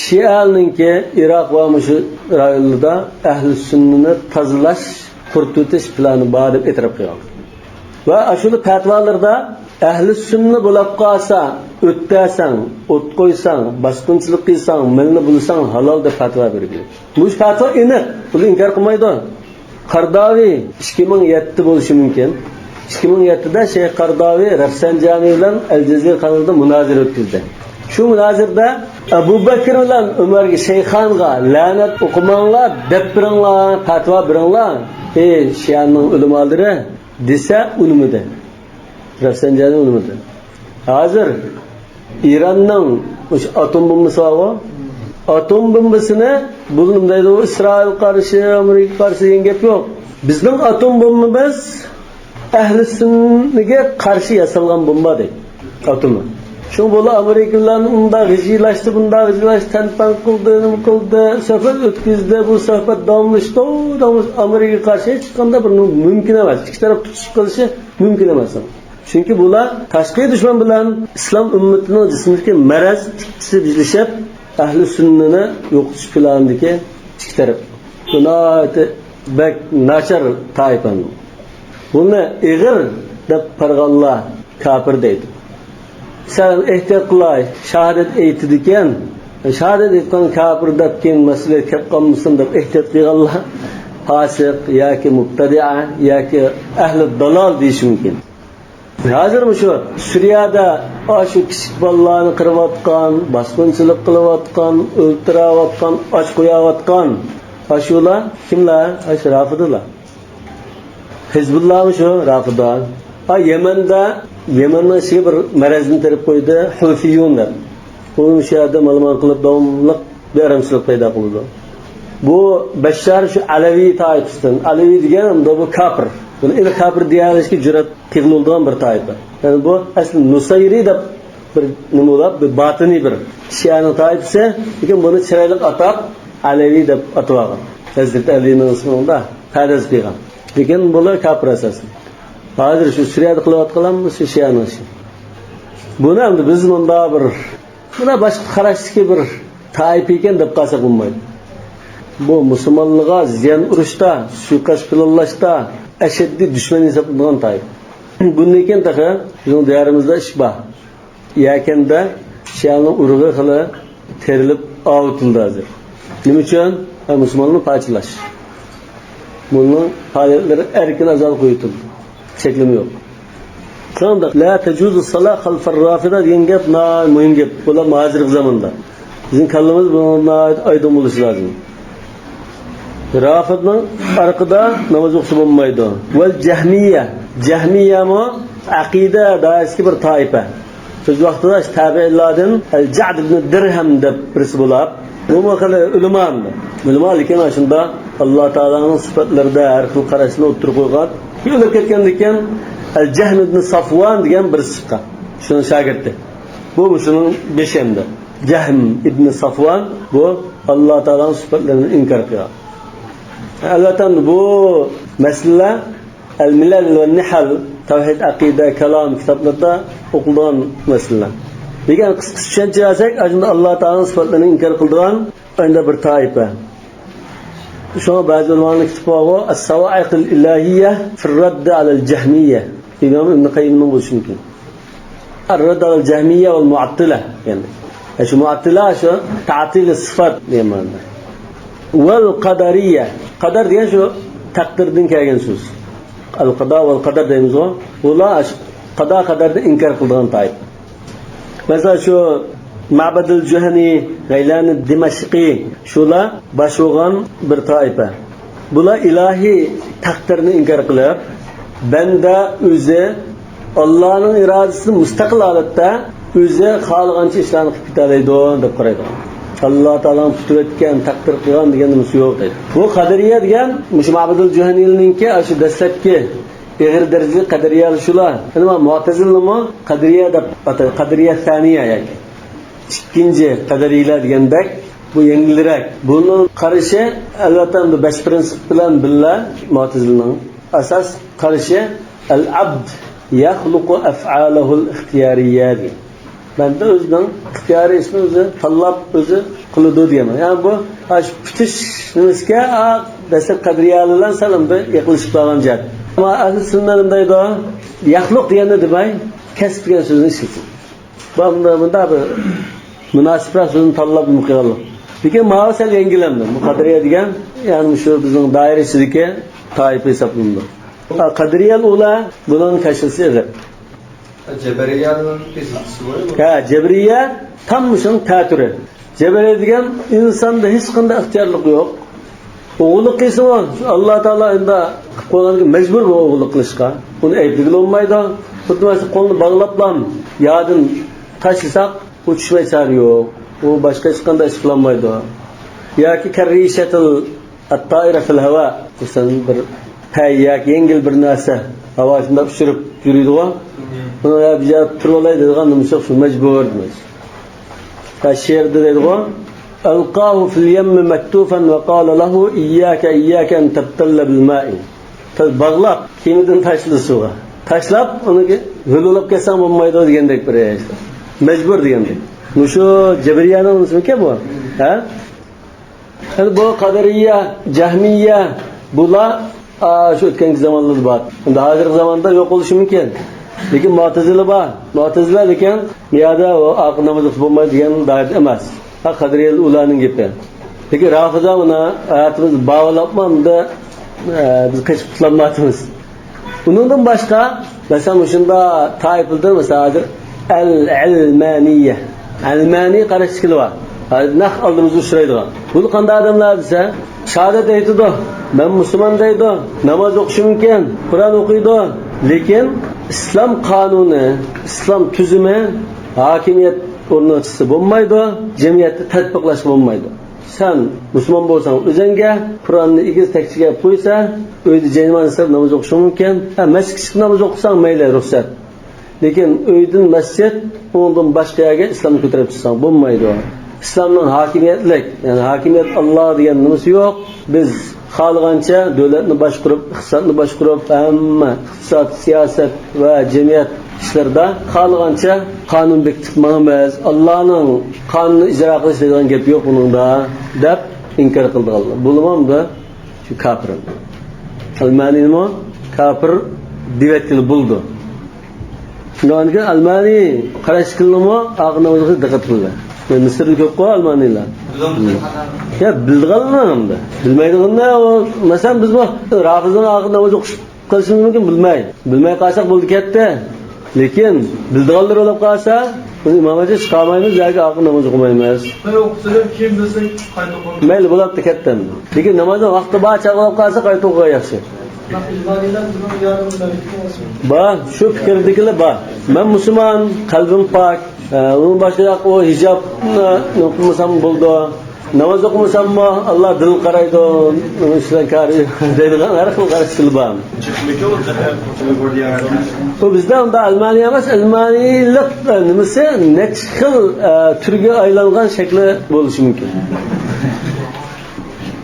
شىئەلەرنىڭكى ئىراق ۋە مۇشۇ رايونلىرىدا ئەھلى سۈننىنى تازىلاش، قۇرۇتۇۋېتىش پىلانى بار دەپ ئېتىراپ قىلغان. ۋە ئاشۇنداق پەتىۋالىرىدا ئەھلى سۈننە بولاپ قالسا، ئۆتتەرسەڭ، ئوت قويساڭ، باسقۇنچىلىق قىلساڭ، مىلنى بۇلىساڭ ھالال دەپ پەتىۋا بەرگەن. مۇشۇ پەتىۋا ئېنىق، بۇنى ئىنكار قىلمايدۇ. قارداۋى ئىككى مىڭ يەتتە بولۇشى مۇمكىن. ئىككى مىڭ يەتتىدە شەيخ قارداۋى رەفسەنجانى بىلەن ئەل جەزىرە قانىلىدا مۇنازىرە ئۆتكۈزدى. شۇ مۇنازىرىدە ئەبۇ بەكرى بىلەن ئۆمەرگە، شەيخانغا لەنەت ئوقۇماڭلار، دەپ بېرىڭلار، پەتىۋا بېرىڭلار، ئەي شىئەنىڭ ئۆلىمالىرى، دېسە ئۇنىمىدى. رەفسەنجانى ئۇنىمىدى. ھازىر ئىراننىڭ مۇشۇ ئاتوم بومبىسى بارغۇ، ئاتوم بومبىسىنى بۇ نېمە دەيدۇ، ئىسرائىل قارشى، ئامېرىكا قارشى دېگەن گەپ يوق. بىزنىڭ ئاتوم بومبىمىز ئەھلى سۈننىگە قارشى ياسالغان بومبا دەيدۇ، ئاتومى. شۇڭا بۇلار ئامېرىكا بىلەن ئۇنداق غىجىلاشتى، بۇنداق غىجىلاشتى، تەنپەن قىلدى، نېمە قىلدى، سۆھبەت ئۆتكۈزدى، بۇ سۆھبەت داۋاملىشىدۇ، داۋاملىشىدۇ. ئامېرىكىغا قارشى ھېچقانداق بىر مۇمكىن ئەمەس. ئىككى تەرەپ تۇتۇشۇپ قېلىشى مۇمكىن ئەمەس. چۈنكى بۇلار تاشقى دۈشمەن بىلەن ئىسلام ئۈممىتىنىڭ جىسمىدىكى مەرەز ئىككىسى بىرلىشىپ، ئەھلى سۈننىنى يوقىتىش پىلانىدىكى ئىككى تەرەپ. بۇ ناھايىتى بەك ناچار تائىپە. بۇنى ئېغىر دەپ قارىغانلار كاپىر دەيدۇ. سەن ئېھتىيات قىلاي، شاھادەت ئېيتىدىكەن، شاھادەت ئېيتقان كاپىر دەپ كېيىن مەسىلىگە كەپ قالمىسۇن دەپ ئېھتىيات قىلغانلار پاسىق ياكى مۇبتەدىئە ياكى ئەھلى دالال دېيىشى مۇمكىن. ھازىرمۇ شۇ سۈرىيەدە ئاشۇ كىچىك بالىلارنى قىرىۋاتقان، باسقۇنچىلىق قىلىۋاتقان، ئۆلتۈرۈۋاتقان، ئاچ قويۇۋاتقان ئاشۇلار كىملەر؟ ئاشۇ رافىدىلار. ھىزبۇللامۇ شۇ رافىدا. ھا، يەمەندە، يەمەننىڭ ئىچىگە بىر مەرەزنى تېرىپ قويدى، ھۇسىيۇن دەپ. ئۇ شۇ يەردە مالىمان قىلىپ داۋاملىق بىئارامچىلىق پەيدا قىلىدۇ. بۇ بەششار شۇ ئەلەۋى تائىپىسىدىن. ئەلەۋى دېگەن ئەمدى بۇ كاپىر. بۇنى ئېنىق كاپىر دېيەلىشكە جۈرئەت قىلغىلى بولىدىغان بىر تائىپە. يەنى بۇ ئەسلى نۇسەيرى دەپ بىر نېمە بولۇپ، بىر باتىنىي بىر شىئەنىڭ تائىپىسى، لېكىن بۇنى چىرايلىق ئاتاپ ئەلەۋى دەپ ئاتىۋالغان. ھەزرىتى ئەلىنىڭ ئىسمىنى ئۇندا پەرداز قىلغان. لېكىن بۇلار كاپىر ئاساسەن. ھازىر شۇ سۈرىيەدە قىلىۋاتقانلار شۇ شىئەنىڭ ئىشى. بۇنى ئەمدى بىز مۇنداق بىر بۇلار باشقا قاراشتىكى بىر تائىپە ئىكەن دەپ قالساق بولمايدۇ. بۇ مۇسۇلمانلارغا زىيان ئۇرۇشتا، سۇيىقەست پىلانلاشتا ئەشەددىي دۈشمەن ھېسابلىنىدىغان تائىپە. بۇندىن كېيىن تېخى بىزنىڭ دىيارىمىزدا ئىش بار. يەكەندە شىئەنىڭ ئۇرۇقى خېلى تېرىلىپ ئاۋۇتۇلدى ھازىر. نېمە ئۈچۈن؟ ھە، مۇسۇلمانلارنى پارچىلاش. بۇنىڭ پائالىيەتلىرى ئەركىن ئازاد قويۇلدى. چەكلىمە يوق. شۇنداق، لا تجوز الصلاة خلف الرافضة دېگەن گەپ ناھايىتى مۇھىم گەپ. بۇلار ھازىرقى زاماندا. بىزنىڭ كاللىمىز بۇنىڭغا ناھايىتى ئايدىڭ بولۇشى لازىم. رافىدنىڭ ئارقىدا ناماز ئوقۇسا بولمايدۇ. ۋەل جەھمىيە. جەھمىيەمۇ ئەقىدە دائىرىسىدىكى بىر تائىپە. ئۆز ۋاقتىدا تابىئىنلاردىن ئەل جەد ئىبنى دىرھەم دەپ بىرسى بولاپ، بۇمۇ خېلى ئۆلىما ئەمدى. ئۆلىما، لېكىن ئاشۇنداق ئاللا تائالانىڭ سۈپەتلىرىدە ھەر خىل قاراشنى ئوتتۇرىغا قويغان. كېيىن ئۆلۈپ كەتكەندىن كېيىن ئەل جەھم ئىبنى سافۋان دېگەن بىرسى چىققان. شۇنىڭ شاگىرتى. بۇ مۇشۇنىڭ بېشى ئەمدى. جەھم ئىبنى سافۋان بۇ ئاللا تائالانىڭ سۈپەتلىرىنى ئىنكار قىلغان. ئەلۋەتتە، بۇ مەسىلىلەر ئەل مىلەل ۋە نىھەل، تەۋھىد، ئەقىدە، كالام كىتابلىرىدا ئوقۇلىدىغان مەسىلىلەر. لېكىن قىسقىچە چۈشەنچە بەرسەك، ئاشۇنداق ئاللا تائالانىڭ سۈپەتلىرىنى ئىنكار قىلىدىغان ئەنە بىر تائىپە. شۇڭا بەزى ئۆلىمانىڭ كىتابى بارغۇ، ئەس-ساۋائىقىل ئىلاھىيە فىر رەددى ئەلەل جەھمىيە. ئىمام ئىبن قەييىمنىڭ بولۇشى مۇمكىن. ئەر رەدد ئەلەل جەھمىيە ۋەل مۇئەتتىلە. يەنى، شۇ مۇئەتتىلە شۇ تەتىل سىفات دېگەن مەنىدە. ۋەل قەدەرىيە. قەدەر دېگەن شۇ تەقدىردىن كەلگەن سۆز. ئەل قەدا ۋەل قەدەر دەيمىزغۇ. بۇلار قەدا قەدەرنى ئىنكار قىلىدىغان تائىپە. مەسىلەن، شۇ مەبەدىل جۇھەنى، غەيلانى دىمەشقى، شۇلار باش بولغان بىر تائىپە. بۇلار ئىلاھىي تەقدىرنى ئىنكار قىلىپ، بەندە ئۆزى ئاللانىڭ ئىرادىسىدىن مۇستەقىل ھالەتتە ئۆزى خالىغانچە ئىشلارنى قىلىپ كېتەلەيدۇ دەپ قارايدۇ. ئاللا تائالانىڭ پۈتۈۋەتكەن، تەقدىر قىلغان دېگەن نېمىسى يوق دەيدۇ. بۇ قەدىرىيە دېگەن مۇشۇ مەبەدىل جۇھەنىنىڭكى ئاشۇ دەسلەپكى ئېغىر دەرىجىلىك قەدىرىيەلەر شۇلار. يەنە مۇئتەزىلىنىمۇ قەدىرىيە دەپ ئاتايدۇ. قەدىرىيە سانىيە ياكى ئىككىنچى قەدىرىيەلەر دېگەندەك، بۇ يەڭگىلرەك. بۇنىڭ قارىشى، ئەلۋەتتە، بۇ بەش پىرىنسىپ بىلەن بىللە مۇئتەزىلىنىڭ ئاساس قارىشى، ئەل ئەبد يەخلۇقۇ ئەفئالەھۇل ئىختىيارىيە دېگەن. بەندە ئۆزىنىڭ ئىختىيارىي ئىشىنى ئۆزى تاللاپ، ئۆزى قىلىدۇ دېگەن. يەنى بۇ ئاشۇ پۈتۈش نېمىسىگە، ئا، دەسلەپ قەدرىيەلەر بىلەن سەل ئەمدى يېقىنلىشىپ قالغان جەھەت. ئەمما ئەھلى سۈننە نېمە دەيدۇ؟ يەخلۇق دېگەننى دېمەي، كەسىپ دېگەن سۆزنى ئىشلىتىدۇ. بۇ ئەمدى مۇنداق بىر مۇناسىپراق سۆزنى تاللاپ قىلغانلىق. لېكىن ماۋۇ سەل يەڭگىل ئەمدى. بۇ قەدرىيە دېگەن، يەنى شۇ بىزنىڭ دائىرە ئىچىدىكى تائىپە ھېسابلىنىدۇ. قەدرىيەل ئۇلا بۇنىڭ كاشىسى ئېغىر. جەبرىيەنىڭ قىسسىسى بار. ھە، جەبرىيە تام مۇشۇنىڭ تەتۈرى. جەبرىيە دېگەن ئىنساندا ھېچقانداق ئىختىيارلىق يوق. ئوغۇللۇق قىلسىمۇ، شۇ ئاللا تائالا ئەمدى قىلىپ قويغاندىكىن مەجبۇر بۇ ئوغۇللۇق قىلىشقا. ئۇنى ئەيىبلىگىلى بولمايدۇ. خۇددى مانا شۇ قولنى باغلاپلا يادىن تاشلىساق، ئۇ چۈشمەي چارە يوق. ئۇ باشقا ھېچقانداق ئىش قىلالمايدۇ. ياكى كەررىشەتىل ئەتتائىرە فىل ھاۋا. مەسىلەن، بىر پەي ياكى يەڭگىل بىر نەرسە ھاۋا ئىچىدە ئۇچۇرۇپ يۈرىدىغۇ. بۇنى بىر يەردە تۇرۇۋالاي دەيدىغان نېمىسى يوق، شۇ مەجبۇر دېمەيسىز. ھە، شېئىردا دەيدىغۇ، «ألقاه في اليم مكتوفا وقال له إياك، إياك أن تبتل بالماء.» باغلاپ، كېمىدىن تاشلىدى سۇغا. تاشلاپ، ئۇنى ھۆل بولاپ كەتسەڭ بولمايدۇ دېگەندەك بىر ئىش. مەجبۇر دېگەندەك. مۇشۇ جەبرىيەنىڭ نېمىسىمىكەن بۇ؟ ھە؟ يەنى بۇ قەدەرىيە، جەھمىيە، بۇلار، ئا، شۇ ئۆتكەنكى زامانلاردا بار. ئەمدى ھازىرقى زاماندا يوق بولۇشى مۇمكىن. لېكىن مۇئتەزىلە بار. مۇئتەزىلە لېكىن بۇ يەردە ئۇ ئاخىر ناماز ئوقۇپ بولمايدۇ دېگەن دائىرىدە ئەمەس. ھە، قەدەرىيە ئۇلارنىڭ گېپى. لېكىن رافىزا ئۇنى ھاياتىمىزدا باغلاپمۇ ئەمدى، ئە، بىز قېچىپ قۇتۇلالمايۋاتىمىز. ئۇنىڭدىن باشقا، مەسىلەن، مۇشۇنداق تائىپىلەردىن، مەسىلەن، ھازىر ئەل-، ئەلمانىيە. ئەلمانىي قاراش شەكلى بار. ھازىر نەق ئالدىمىزدا ئۇچرايدىغان. بۇ قانداق ئادەملەر دېسە، شاھادەت ئېيتىدۇ، مەن مۇسۇلمان دەيدۇ، ناماز ئوقۇشى مۇمكىن، قۇرئان ئوقۇيدۇ. لېكىن ئىسلام قانۇنى، ئىسلام تۈزۈمى، ھاكىمىيەت ئورناتقىلى بولمايدۇ، جەمئىيەتتە تەتبىقلاشقا بولمايدۇ. سەن مۇسۇلمان بولساڭ ئۆزۈڭگە، قۇرئاننى ئېگىز تەكچىگە ئېلىپ قويسا، ئۆيدە جايناماز سېلىپ ناماز ئوقۇشۇڭ مۇمكىن. ھە، مەسچىتكە چىقىپ ناماز ئوقۇساڭ مەيلى، رۇخسەت. لېكىن ئۆيدىن مەسچىت، ئۇنىڭدىن باشقا يەرگە ئىسلامنى كۆتۈرۈپ چىقساڭ بولمايدۇ. ئىسلامنىڭ ھاكىمىيەتلىك، يەنى ھاكىمىيەت ئاللا دېگەن نېمىسى يوق. بىز خالىغانچە دۆلەتنى باشقۇرۇپ، ئىقتىسادنى باشقۇرۇپ، ھەممە ئىقتىساد، سىياسەت ۋە جەمئىيەت ئىشلىرىدا خالىغانچە قانۇن بېكىتىپ ماڭىمىز. ئاللانىڭ قانۇنىنى ئىجرا قىلىش دەيدىغان گەپ يوق بۇنىڭدا، دەپ ئىنكار قىلىدىغانلار. بۇلىمۇ ئەمدى شۇ كاپىر. ئەلمانىينىمۇ كاپىر دېۋەتكىلى بولىدۇ. شۇنىڭدىن كېيىن ئەلمانىي قاراش شەكلىنىمۇ ئاخىر نامازغا دىققەت قىلدى. مىسىردا كۆپقۇ ئەلمانىيلار. يا، بىلىدىغانلار ئەمدى. بىلمەيدىغانلار ئۇ، مەسىلەن، بىزمۇ رافىزنىڭ ئاخىر ناماز ئوقۇش قىلىشىمىز مۇمكىن، بىلمەي. بىلمەي قالساق بولدى كەتتى. لېكىن بىلىدىغانلىرى بولۇپ قالسا، بىز ئىمام ھاجى چىقارمايمىز ياكى ئاخىر ناماز ئوقۇمايمىز. بىر ئوقۇسىلەر كېيىن بىلسەك قايتا ئوقۇمايمىز. مەيلى، بولاتتى، كەتتى ئەمدى. لېكىن نامازنىڭ ۋاقتى بار چاغ بولۇپ قالسا قايتا ئوقۇغان ياخشى. بار، شۇ پىكىردىكىلەر بار. مەن مۇسۇلمان، قەلبىم پاك، ئە، ئۇنىڭ باشقا ياق، ئۇ ھىجابنى قىلمىسام بولىدۇ. ناماز ئوقۇمىساممۇ، ئاللا دىل قارايدۇ، ئۇنىڭ ئىشىدىن كارى يوق دەيدىغان ھەر خىل قاراشلار بار. بۇ بىزدە ئۇنداق ئەلمانىي ئەمەس، ئەلمانىيلىق، ئە، نېمىسى، نەچچە خىل، ئە، تۈرگە ئايلانغان شەكلى بولۇشى مۇمكىن.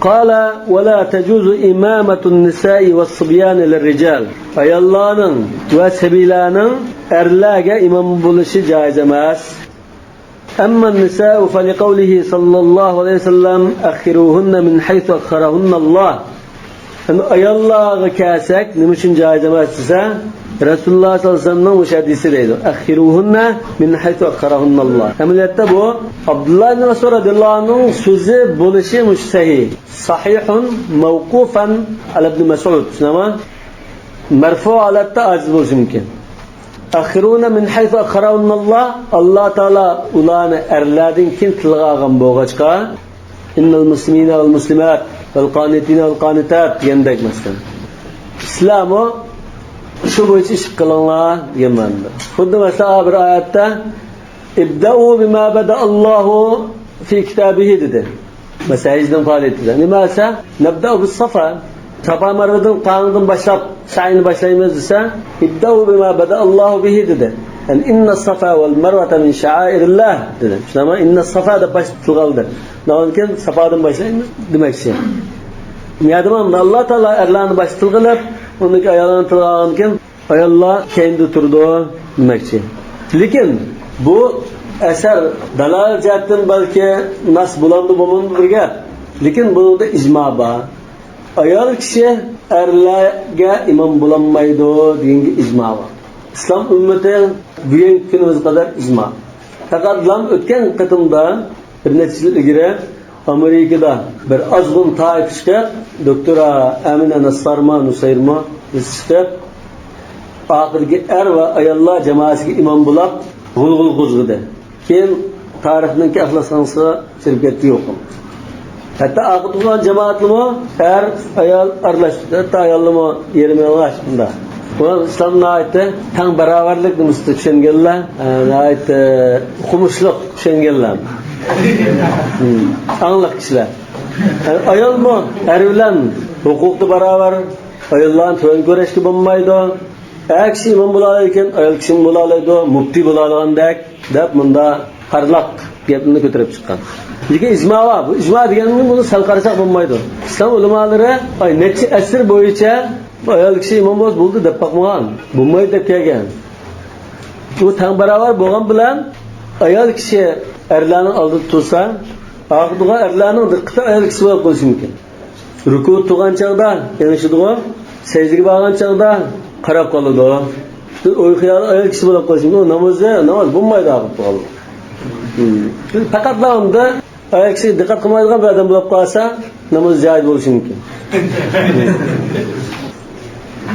قال: ولا تجوز إمامة النساء والصبيان للرجال. ئاياللارنىڭ ۋە سەبىيلەرنىڭ ئەرلەرگە ئىمام بولۇشى جائىز ئەمەس. أما النساء فلقوله صلى الله عليه وسلم: أخروهن من حيث أخرهن الله. ئەمدى ئاياللارغا كەلسەك، نېمە ئۈچۈن جائىز ئەمەس دېسە، رەسۇلۇللا سەللەللاھۇ ئەلەيھى ۋەسەللەمنىڭ مۇشۇ ھەدىسى دەيدۇ. أخروهن من حيث أخرهن الله. ئەمەلىيەتتە بۇ ئابدۇللا ئىبن مەسئۇد رەزىياللاھۇ ئەنھۇنىڭ سۆزى بولۇشى مۇشۇ سەھىھ. صحيح موقوفا على ابن مسعود. چۈشىنەما؟ مەرفۇ ھالەتتە ئاجىز بولۇشى مۇمكىن. أخروهن من حيث أخرهن الله، ئاللا تائالا ئۇلارنى ئەرلەردىن كېيىن تىلغا ئالغان بولغاچقا، إن المسلمين والمسلمات والقانتين والقانتات دېگەندەك مەسىلەن. سىلەرمۇ شۇ بويىچە ئىش قىلىڭلار دېگەن مەنىدە. خۇددى مەسىلەن بىر ئايەتتە، ابدأوا بما بدأ الله في كتابه دېدى. مەسىلەن، ھەجنىڭ پائالىيىتىدە. نېمە دېسە، نبدأ بالصفا. سافا مەرۋىدىن قاڭدىن باشلاپ سەئينى باشلايمىز دېسە، ابدأوا بما بدأ الله به دېدى. يەنى، إن الصفا والمروة من شعائر الله دېدى. چۈشىنەما؟ إن الصفا دەپ باش تىلغا ئالدى. ئۇنىڭدىن كېيىن سافادىن باشلايمىز دېمەكچى. نېمە دېمەم، ئاللا تائالا ئەرلەرنى باش تىلغا ئېلىپ، ئۇنىڭدىن كېيىن ئاياللارنى تىلغا ئالغاندىن كېيىن، ئاياللار كەينىدە تۇرىدۇ دېمەكچى. لېكىن بۇ ئەسەر دالالەت جەھەتتىن بەلكى ناس بولامدۇ، بولمامدۇ بىر گەپ. لېكىن بۇنىڭدا ئىجما بار. ئايال كىشى ئەرلەرگە ئىمام بولالمايدۇ دېگەنگە ئىجما بار. ئىسلام ئۈممىتى بۈگۈنكى كۈنىمىزگە قەدەر ئىجما. پەقەت ئۆتكەن قېتىمدا بىر نەچچە يىل ئىلگىرى ئامېرىكىدا بىر ئازغۇن تائىپە چىقىپ، دوكتورا ئەمىنە نەسسارمۇ، نۇسەيرمۇ، بىز چىقىپ، ئارقىدىكى ئەر ۋە ئاياللار جامائەسىگە ئىمام بولاپ، غۇلغۇلا قوزغىدى. كېيىن تارىخنىڭكى ئەخلاقسىزلىقىغا چىرىپ كەتتى يوقۇم. ھەتتا ئارقىدا تۇرغان جامائەتلىمۇ ئەر، ئايال ئارىلاشتى. ھەتتا ئاياللىرىمۇ يېرىم يالىڭاچ بۇنداق. بۇلار ئىسلام ناھايىتى تەڭ باراۋەرلىك نېمىسىدا چۈشەنگەنلەر، ئە، ناھايىتى ئوقۇمۇشلۇق چۈشەنگەنلەر. ھىم، ئاڭلىق كىشىلەر. ئايالمۇ ئەر بىلەن ھوقۇقتا باراۋەر، ئاياللارنى تۆۋەن كۆرۈشكە بولمايدۇ. ئەر كىشى ئىمام بولالايدىكەن، ئايال كىشىمۇ بولالايدۇ، مۇپتى بولالايدىغاندەك دەپ مۇندا پارلاق گەپنى كۆتۈرۈپ چىققان. لېكىن ئىجما بار. بۇ ئىجما دېگەننى بۇنى سەل قارىساق بولمايدۇ. ئىسلام ئۆلىمالىرى، ئاي، نەچچە ئەسىر بويىچە بۇ ئايال كىشى ئىمام بولسا بولدى دەپ باقمىغان. بولمايدۇ دەپ كەلگەن. بۇ تەڭ باراۋەر بولغان بىلەن ئايال كىشى ئەرلەرنىڭ ئالدىدا تۇرسا، ئارقىدا تۇرغان ئەرلەرنىڭ دىققىتى ئايال كىشى بولۇپ قېلىشى مۇمكىن. رۇكۇ تۇرغان چاغدا ئېڭىشىدىغۇ، سەجدىگە بارغان چاغدا قاراپ قالىدۇ. بىز ئوي خىيالى ئايال كىشى بولۇپ قېلىشى مۇمكىن. نامازى، ناماز بولمايدۇ ئاخىر قالىدۇ. ھىم. بىز پەقەت داۋامدا ئايال كىشى دىققەت قىلمايدىغان بىر ئادەم بولۇپ قالسا، ناماز جايىز بولۇشى مۇمكىن. ھىم.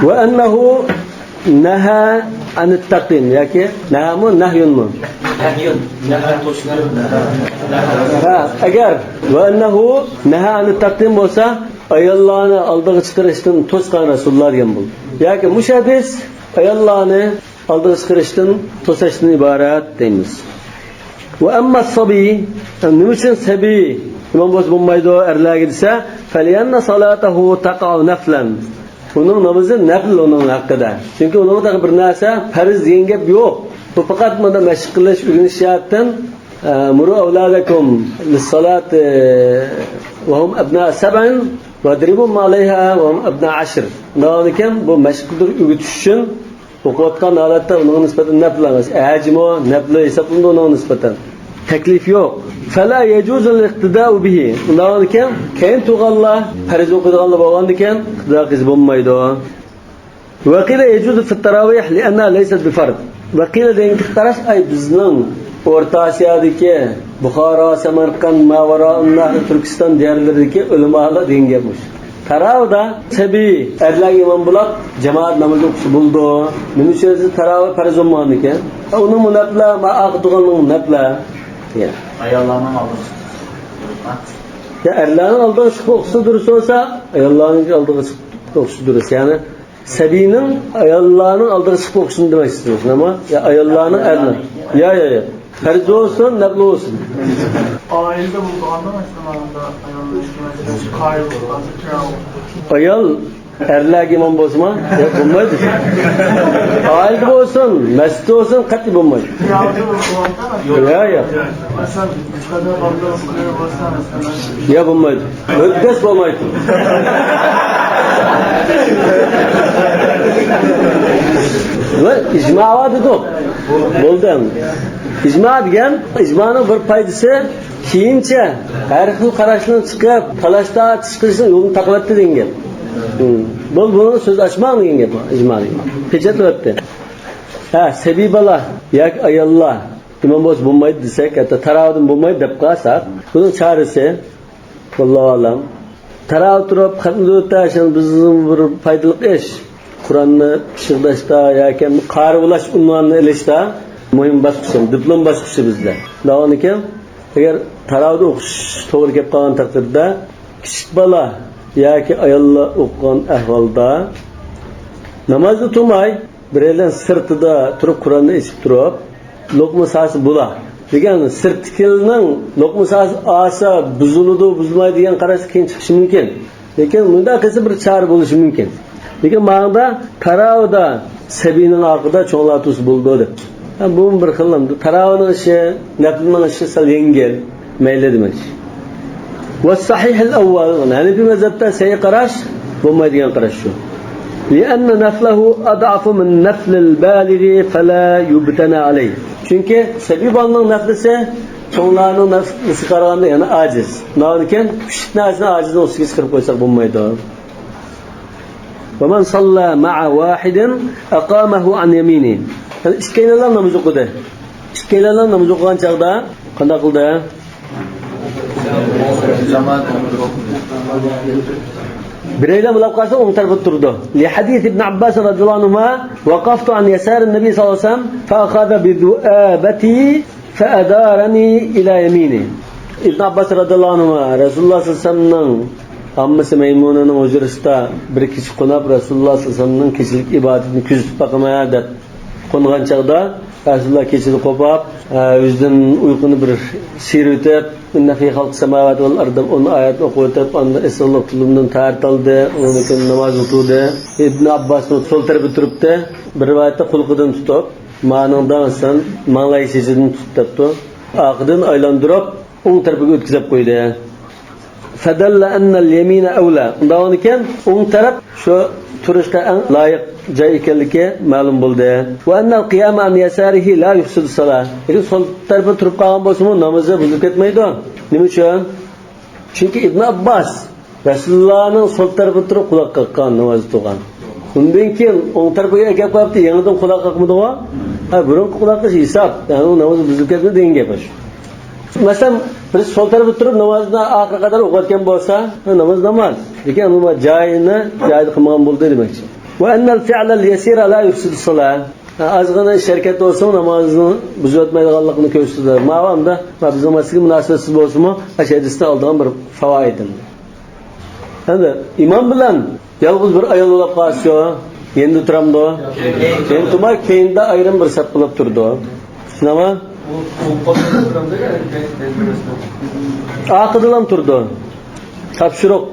وأنه نهى عن التقديم ياكى نهىمۇ، نهيمۇ؟ نهي. نهى توسۇش. ھە، ئەگەر وأنه نهى عن التقديم بولسا، ئاياللارنى ئالدىغا چىقىرىشتىن توسقان رەسۇلۇللاھ دېگەن بولىدۇ. ياكى مۇشۇ ھەدىس ئاياللارنى ئالدىغا چىقىرىشتىن توساشتىن ئىبارەت دەيمىز. وأما الصبي، نېمە ئۈچۈن سەبىي ئىمام بولسا بولمايدۇ ئەرلەرگە دېسە، فلأن صلاته تقع نفلا. ئۇنىڭ نامىزى نەپل ئۇنىڭ ھەققىدە. چۈنكى ئۇنىڭغا تېخى بىر نەرسە پەرز دېگەن گەپ يوق. بۇ پەقەت مۇندا مەشىق قىلىش، ئۆگىنىش جەھەتتىن، ئە، مروا أولادكم للصلاة وهم أبناء سبع واضربوهم عليها وهم أبناء عشر. ئۇنداقكەن بۇ مەشىق قىلدۇرۇپ ئۆگىتىش ئۈچۈن ئوقۇۋاتقان ھالەتتە ئۇنىڭغا نىسبەتەن نەپلى ئەمەس، ھەجمۇ نەپلى ھېسابلىنىدۇ ئۇنىڭغا نىسبەتەن. تەكلىف يوق. فلا يجوز الاقتداء به. ئۇنداقكەن كېيىن تۇرغانلار، پەرز ئوقۇيدىغانلار بولغاندىكىن ئىقتىدا قىلسا بولمايدۇ. وقيل يجوز في التراويح لأنها ليست بفرض. ۋەقىلە دېگەن قاراش، ئاي، بىزنىڭ ئورتا ئاسىيادىكى بۇخارا، سەمەرقەند، ماۋارائۇننەھر، تۈركىستان دىيارلىرىدىكى ئۆلىمالار دېگەن گەپ مۇشۇ. تاراۋىدا سەبىي ئەرلەرگە ئىمام بولاپ، جامائەت نامىزى ئوقۇسا بولىدۇ. نېمە ئۈچۈن دېسە، تاراۋى پەرز بولمىغاندىكىن. ئۇنىڭمۇ نەپلە، ما ئارقا تۇرغاننىڭمۇ نەپلە. يا. ئاياللارنىڭ ئالدىغا چىقىپ. يا، ئەرلەرنىڭ ئالدىغا چىقىپ ئوقۇسا دۇرۇس بولسا، ئاياللارنىڭ ئالدىغا چىقىپ ئوقۇسا دۇرۇس. يەنى سەبىينىڭ ئاياللارنىڭ ئالدىغا چىقىپ ئوقۇشىنى دېمەكچىسىز، نېمە؟ يا ئاياللارنىڭ، ئەرلەر. يا، يا، يا. پەرز بولسۇن، نەپلى بولسۇن. ئائىلىدە بولىدىغاندا، مەسىلەن، ئاياللار ئىككى مەسىلەن، قايىل بولغان. ئايال ئەرلەرگە ئىمام بولسىمۇ؟ ياق، بولمايدۇ. ئائىلىدە بولسۇن، مەسچىتتە بولسۇن، قەتئىي بولمايدۇ. يا، يا. يا، بولمايدۇ. مۇددەت بولمايدۇ. ۋە ئىجما بار دېدۇق. بولدى ئەمدى. ئىجما دېگەن، ئىجمانىڭ بىر پايدىسى، كېيىنچە ھەر خىل قاراشلارنى چىقىپ، تالاش-تارتىش قىلىشنىڭ يولىنى تاقىۋەتتى دېگەن گەپ. ھىم. بولدى، بۇنىڭغا سۆز ئاچماڭ دېگەن گەپ، ئىجما دېگەن. پېچەتلەۋەتتى. ھە، سەبىي بالا ياكى ئاياللار ئىمام بولسا بولمايدۇ دېسەك، ھەتتا تاراۋىدىن بولمايدۇ دەپ قالساق، بۇنىڭ چارىسى، ۋاللاھۇ ئەلەم، تاراۋىدا تۇرۇپ خەتنە ئۆتەش، يەنى بىزنىڭ بىر پايدىلىق ئىش. قۇرئاننى پىششىقلاشتا ياكى قارى بولاش ئۇنۋانىنى ئېلىشتا مۇھىم باسقۇچ، دىپلوم باسقۇچى بىزدە. دەۋامىكەن، ئەگەر تاراۋىدا ئوقۇش توغرا كەپ قالغان تەقدىردە، كىچىك بالا ياكى ئاياللار ئوقۇغان ئەھۋالدا نامازدا تۇرماي، بىرەيلەن سىرتىدا تۇرۇپ، قۇرئاننى ئېچىپ تۇرۇپ، لوقما سالسا بولا. لېكىن سىرتتىكىلەرنىڭ لوقما سالسا، ئالسا بۇزۇلىدۇ، بۇزۇلمايدۇ دېگەن قاراش كېيىن چىقىشى مۇمكىن. لېكىن مۇنداق قىلسا بىر چارە بولۇشى مۇمكىن. لېكىن ماڭدا تاراۋىدا سەبىينىڭ ئارقىدا چوڭلار تۇرسا بولىدۇ دەپ. ھە، بۇمۇ بىر خىل ئەمدى. تاراۋىنىڭ ئىشى، نەپلىنىڭ ئىشى سەل يەڭگىل. مەيلى دېمەكچى. والصحيح الأول، ھەنىفىي مەزھەپتە سەھىھ قاراش بولمايدىغان قاراش شۇ. لأن نفله أضعف من نفل البالغ فلا يبتنى عليه. چۈنكى سەبىي بالىنىڭ نەپلىسى چوڭلارنىڭ نەپلىسىگە قارىغاندا يەنە ئاجىز. شۇنىڭدىن كېيىن كۈچلۈك نەرسىنى ئاجىزنىڭ ئۈستىگە چىقىرىپ قويساق بولمايدۇ. ومن صلى مع واحد أقامه عن يمينه. يەنى ئىككىيلەنلا ناماز ئوقۇدى. ئىككىيلەنلا ناماز ئوقۇغان چاغدا قانداق قىلدى؟ بىرەيلەن بولۇپ قالسا ئوڭ تەرىپىدە تۇرىدۇ. لحديث ابن عباس رضي الله عنهما: وقفت عن يسار النبي صلى الله عليه وسلم فأخذ بذؤابتي فأدارني إلى يمينه. ئىبن ئابباس رەزىياللاھۇ ئەنھۇما رەسۇلۇللاھ سەللەللاھۇ ئەلەيھى ۋەسەللەمنىڭ ھاممىسى مەيمۇنىنىڭ ھۇجرىسىدا بىر كېچە قونۇپ، رەسۇلۇللاھ سەللەللاھۇ ئەلەيھى ۋەسەللەمنىڭ كېچىلىك ئىبادىتىنى كۆزىتىپ باقىمەن دەپ قونغان چاغدا، رەسۇلۇللاھ كېچىدە قوپاپ، ئە، ئۆزىدىن ئۇيقۇنى بىر سىيرىۋېتىپ، إن في خلق السماوات والأرض دەپ ئون ئايەتنى ئوقۇۋېتىپ، ئاندىن ئېسىللىق تۇلۇمدىن تەھارەت ئالدى، ئۇنىڭدىن كېيىن نامازغا تۇردى. ئىبن ئابباسنىڭ سول تەرىپىدە تۇرۇپتۇ، بىر رىۋايەتتە قۇلىقىدىن تۇتۇپ، مانىڭدا مەسىلەن ماڭلاي سېزىدىن تۇتۇپ دەپتۇ. ئارقىدىن ئايلاندۇرۇپ، ئوڭ تەرىپىگە ئۆتكۈزۈپ قويدى. فدل أن اليمين أولى. ئۇنداق بولغاندىكىن، ئوڭ تەرەپ شۇ تۇرۇشقا ئەڭ لايىق جاي ئىكەنلىكى مەلۇم بولدى. وأن القيام عن يساره لا يفسد الصلاة. لېكىن سول تەرىپىدە تۇرۇپ قالغان بولسىمۇ، نامىزى بۇزۇلۇپ كەتمەيدۇ. نېمە ئۈچۈن؟ چۈنكى ئىبن ئابباس رەسۇلۇللاھنىڭ سول تەرىپىدە تۇرۇپ قۇلاق قاققان، نامازدا تۇرغان. ئۇندىن كېيىن ئوڭ تەرىپىگە ئەكەپ قويۇپتۇ، يېڭىدىن قۇلاق قاقمىدىغۇ؟ ھە، بۇرۇنقى قۇلاق قېقىش ھېساب. يەنى ئۇ نامىزى بۇزۇلۇپ كەتمىدى دېگەن گەپ شۇ. مەسىلەن، بىرسى سول تەرەپتە تۇرۇپ نامازنى ئاخىرىغا قەدەر ئوقۇۋەتكەن بولسا، ناماز ناماز. لېكىن ئۇ جايىنى جايىدا قىلمىغان بولدى دېمەكچى. وأن الفعل اليسير لا يفسد الصلاة. ئازغىنە ئىش ھەرىكەت بولسىمۇ نامازنى بۇزۇۋەتمەيدىغانلىقىنى كۆرسىتىدۇ. ماۋۇ ئەمدى بىزنىڭ مەسىلىگە مۇناسىۋەتسىز بولسىمۇ، ئاشۇ ھەدىستىن ئالىدىغان بىر فاۋائىدىم. ئەمدى ئىمام بىلەن يالغۇز بىر ئايال بولۇپ قالسىچۇ، يېنىدا تۇرامدۇ؟ يېنىدا تۇرماي، كەينىدە ئايرىم بىر سەپ قىلىپ تۇرىدۇ. شۇنداقمۇ؟ ئارقىدىلا تۇرىدۇ. تاپشۇرۇق.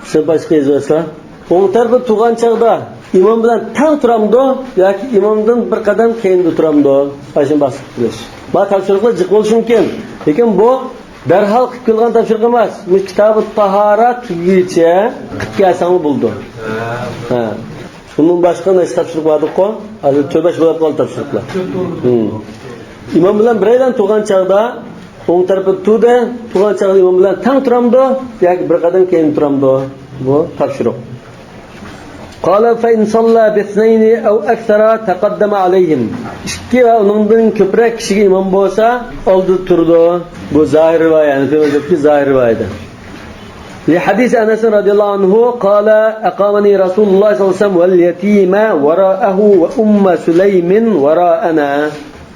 سىز باشقا يېزىۋەرسىلەر. ئوڭ تەرەپتە تۇرغان چاغدا ئىمام بىلەن تەڭ تۇرامدۇ ياكى ئىمامدىن بىر قەدەم كەينىدە تۇرامدۇ؟ ئاشۇنى بەھس قىلىپ كۆرۈش. ما تاپشۇرۇقلار جىق بولۇشى مۇمكىن. لېكىن بۇ دەرھال قىلىپ كېلىدىغان تاپشۇرۇق ئەمەس. مۇشۇ كىتابۇ تاھارا تۈگىگىچە قىلىپ كەلسەڭمۇ بولىدۇ. ھە. بۇندىن باشقا نەچچە تاپشۇرۇق باردۇققۇ؟ ھازىر تۆت بەش بولۇپ قالدى تاپشۇرۇقلار. ھىم. ئىمام بىلەن بىرەيلەن تۇرغان چاغدا ئوڭ تەرىپىدە تۇردى، تۇرغان چاغدا ئىمام بىلەن تەڭ تۇرامدۇ ياكى بىر قەدەم كەينىدە تۇرامدۇ؟ بۇ تاپشۇرۇق. قال فإن صلى باثنين أو أكثر تقدم عليهم. ئىككى ۋە ئۇنىڭدىن كۆپرەك كىشىگە ئىمام بولسا، ئالدىدا تۇرىدۇ. بۇ زاھىر رىۋايە، ھەنەفىي مەزھەپتىكى زاھىر رىۋايەدە. لحديث أنس رضي الله عنه قال أقامني رسول الله صلى الله عليه وسلم واليتيم وراءه وأم سليم وراءنا.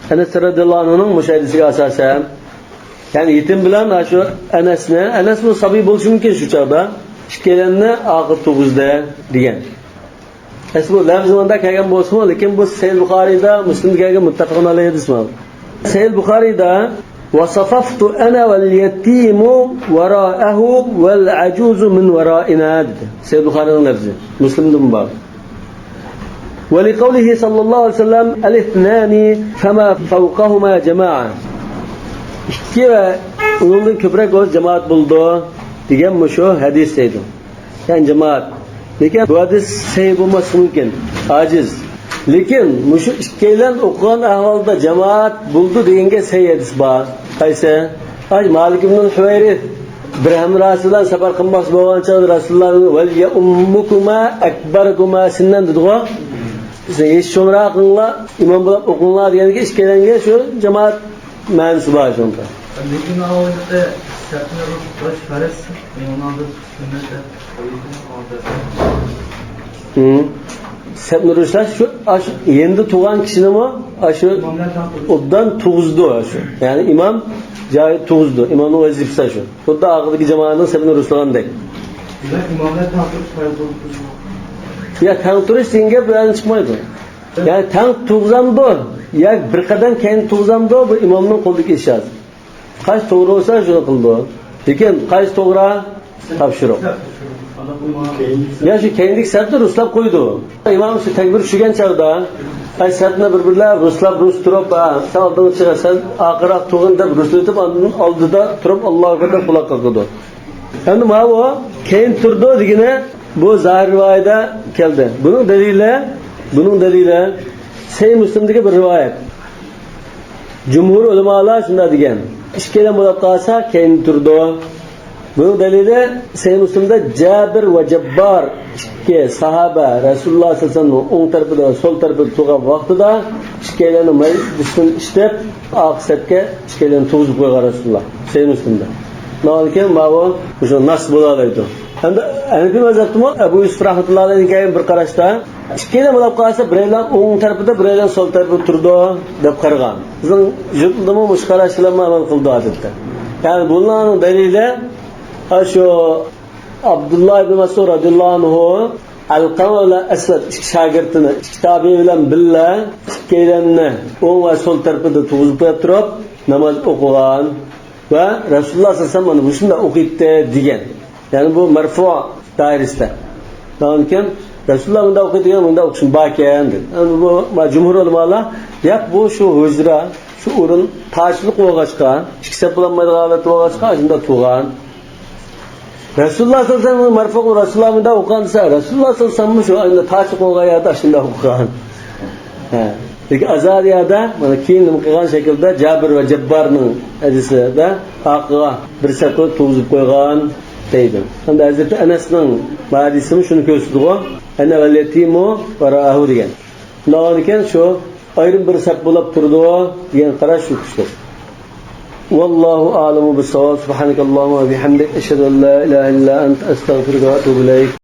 ئەنەس رەزىياللاھۇ ئەنھۇنىڭ مۇشۇ ھەدىسىگە ئاساسەن، يەنى يېتىم بىلەن شۇ ئەنەسنى، ئەنەسمۇ سابىي بولۇشى مۇمكىن شۇ چاغدا، ئىككىيلەننى ئارقىدا تۇرغۇزدى دېگەن. ئەسلى بۇ لەۋزى مۇنداق كەلگەن بولسىمۇ، لېكىن بۇ سەھىھ بۇخارىيدا، مۇسلىمدا كەلگەن مۇتتەپەقۇن ئەلەيھى ھەدىس بۇ. سەھىھ بۇخارىيدا، وصففت أنا واليتيم وراءه والعجوز من ورائنا دېدى. سەھىھ بۇخارىينىڭ لەۋزى. مۇسلىمدىمۇ بار. ولقوله صلى الله عليه وسلم الاثنان فما فوقهما جماعة. ئىككى ۋە ئۇنىڭدىن كۆپرەك بولسا جامائەت بولىدۇ دېگەن مۇشۇ ھەدىس دەيدۇ. يەنى جامائەت. لېكىن بۇ ھەدىس سەھىھ بولماسلىقى مۇمكىن. ئاجىز. لېكىن مۇشۇ ئىككىيلەن ئوقۇغان ئەھۋالدا جامائەت بولىدۇ دېگەنگە سەھىھ ھەدىس بار. قايسى؟ ئاي، مالىك ئىبنۇل ھۇۋەيرىس بىر ھەمراھى بىلەن سەپەر قىلماقچى بولغان چاغدا رەسۇلۇللاھ ۋەليەئۇممۇكۇما ئەكبەرۇكۇما سىننەن دېدىغۇ. سىز ھېس چوڭراقىڭلار، ئىمام بولۇپ ئوقۇڭلار دېگەنگە ئىككىيلەنگە شۇ جامائەت مەنىسى بار شۇنىڭدا. لېكىن ئاۋۋالقى سەپنى تۇتۇش پەرز، ئۇنىڭدىن سۈننەت دەپ قويۇلغان. ھىم. سەپنى رۇسلاش شۇ، ئاشۇ يېنىدا تۇرغان كىشىنىمۇ ئاشۇ ئوبدان تۇغۇزىدۇ ئاشۇ. يەنى ئىمام جايىدا تۇغۇزىدۇ. ئىمامنىڭ ۋەزىپىسى شۇ. خۇددى ئارقىدىكى جامائەتنىڭ سەپنى رۇسلىغاندەك. دېمەك، ئىماملار تەڭ تۇرۇش پەرز بولۇپ تۇرىدۇ. يا تەڭ تۇرۇش دېگەن گەپ بۇ يەردىن چىقمايدۇ. يەنى تەڭ تۇغۇزامدۇ، يا بىر قەدەم كەينىدە تۇغۇزامدۇ، بۇ ئىمامنىڭ قولىدىكى ئىش ھازىر. قايسى توغرا بولسا، شۇنى قىلىدۇ. لېكىن قايسى توغرا؟ تاپشۇرۇق. يا شۇ كەينىدىكى سەپنى رۇسلاپ قويىدۇ. ئىمام شۇ تەكبىر چۈشۈرگەن چاغدا، ئاي، سەپنى بىر-بىرلەپ رۇسلاپ، رۇس تۇرۇپ، ھە، سەن ئالدىڭغا چىق، سەن ئارقىراق تۇرغىن دەپ رۇسلىتىپ، ئاندىن ئالدىدا تۇرۇپ، ئاللاھۇ ئەكبەر دەپ قۇلاق قاقىدۇ. ئەمدى ماۋۇ كەينىدە تۇرىدۇ دېگىنى، بۇ زاھىر رىۋايەتتە كەلدى. بۇنىڭ دەلىلى، بۇنىڭ دەلىلى سەھىھ مۇسلىمدىكى بىر رىۋايەت. جۇمھۇر ئۆلىمالار شۇنداق دېگەن. ئىككىيلەن بولۇپ قالسا، كەينىدە تۇرىدۇ. بۇنىڭ دەلىلى سەھىھ مۇسلىمدا جابىر ۋە جاببار ئىككى ساھابە رەسۇلۇللاھ سەللەللاھۇ ئەلەيھى ۋەسەللەمنىڭ ئوڭ تەرىپىدە ۋە سول تەرىپىدە تۇرغان ۋاقتىدا ئىككىيلەننى مەجلىستىن ئىشلەپ، ئارقا سەپكە ئىككىيلەننى تۇرغۇزۇپ قويغان رەسۇلۇللاھ. سەھىھ مۇسلىمدا. ئۇنىڭدىن كېيىن ماۋۇ مۇشۇ ناس بولالايدۇ. ئەمدى ھەنىفىي مەزھەپتىمۇ ئەبۇ يۈسۈپ رەھمەتۇللاھى ئەلەيھىدىن كېيىن بىر قاراشتا، ئىككىيلەن بولۇپ قالسا، بىرەيلەن ئوڭ تەرىپىدە، بىرەيلەن سول تەرىپىدە تۇرىدۇ، دەپ قارىغان. بىزنىڭ يۇرتلىرىمۇ مۇشۇ قاراش بىلەن ئەمەل قىلىدۇ ئادەتتە. يەنى بۇلارنىڭ دەلىلى، ھە، شۇ ئابدۇللا ئىبن مەسئۇد رەزىياللاھۇ ئەنھۇ ئەلقەمە بىلەن ئەسۋەد ئىككى شاگىرتىنى، ئىككى تابىئىي بىلەن بىللە ئىككىيلەننى ئوڭ ۋە سول تەرىپىدە تۇرغۇزۇپ قويۇپ تۇرۇپ ناماز ئوقۇغان ۋە رەسۇلۇللا سەللەللاھۇ ئەلەيھى ۋەسەللەم مانا مۇشۇنداق ئوقۇيتتى دېگەن. يەنى بۇ مەرفۇ دائىرىسىدە. ئاندىن كېيىن رەسۇلۇللا مۇنداق ئوقۇيدىغان، مۇنداق ئوقۇشۇم باركەن دېدى. ئەمدى بۇ جۇمھۇر ئۆلىمالار، ياق، بۇ شۇ ھۇجرا، شۇ ئورۇن تاشلىق بولغاچقا، ئىككى سەپ بولالمايدىغان ھالەت بولغاچقا، شۇنداق تۇرغان. رەسۇلۇللا سەللەللاھۇ ئەلەيھى ۋەسەللەم مەرفۇ، رەسۇلۇللا مۇنداق ئوقۇغان دېسە، رەسۇلۇللا سەللەللاھۇ ئەلەيھى ۋەسەللەممۇ شۇ ئاينى تاشلىق بولغان يەردە شۇنداق ئوقۇغان. ھە. لېكىن ئازادىيەدە مانا كېيىن نېمە قىلغان شەكىلدە جابىر ۋە جاببارنىڭ ھەدىسىدە ئارقىغا بىر سەپ قىلىپ تۇرغۇزۇپ قويغان دەيدۇ. ئەمدى ھەزرىتى ئەنەسنىڭ ھەدىسىمۇ شۇنى كۆرسىتىدىغۇ، «ئەنە ۋەل يەتىمۇ ۋەرائەھۇ» دېگەن. شۇنداق بولغاندىكىن شۇ ئايرىم بىر سەپ بولۇپ تۇرىدۇ دېگەن قاراش شۇ كۈچلۈك. ۋاللاھۇ ئەئلەمۇ بىسساۋاب. سۇبھانەكەللاھۇممە ۋە بىھەمدىك، ئەشھەدۇ ئەن لا ئىلاھە ئىللا ئەنتە، ئەستەغفىرۇكە ۋە ئەتۇبۇ ئىلەيك.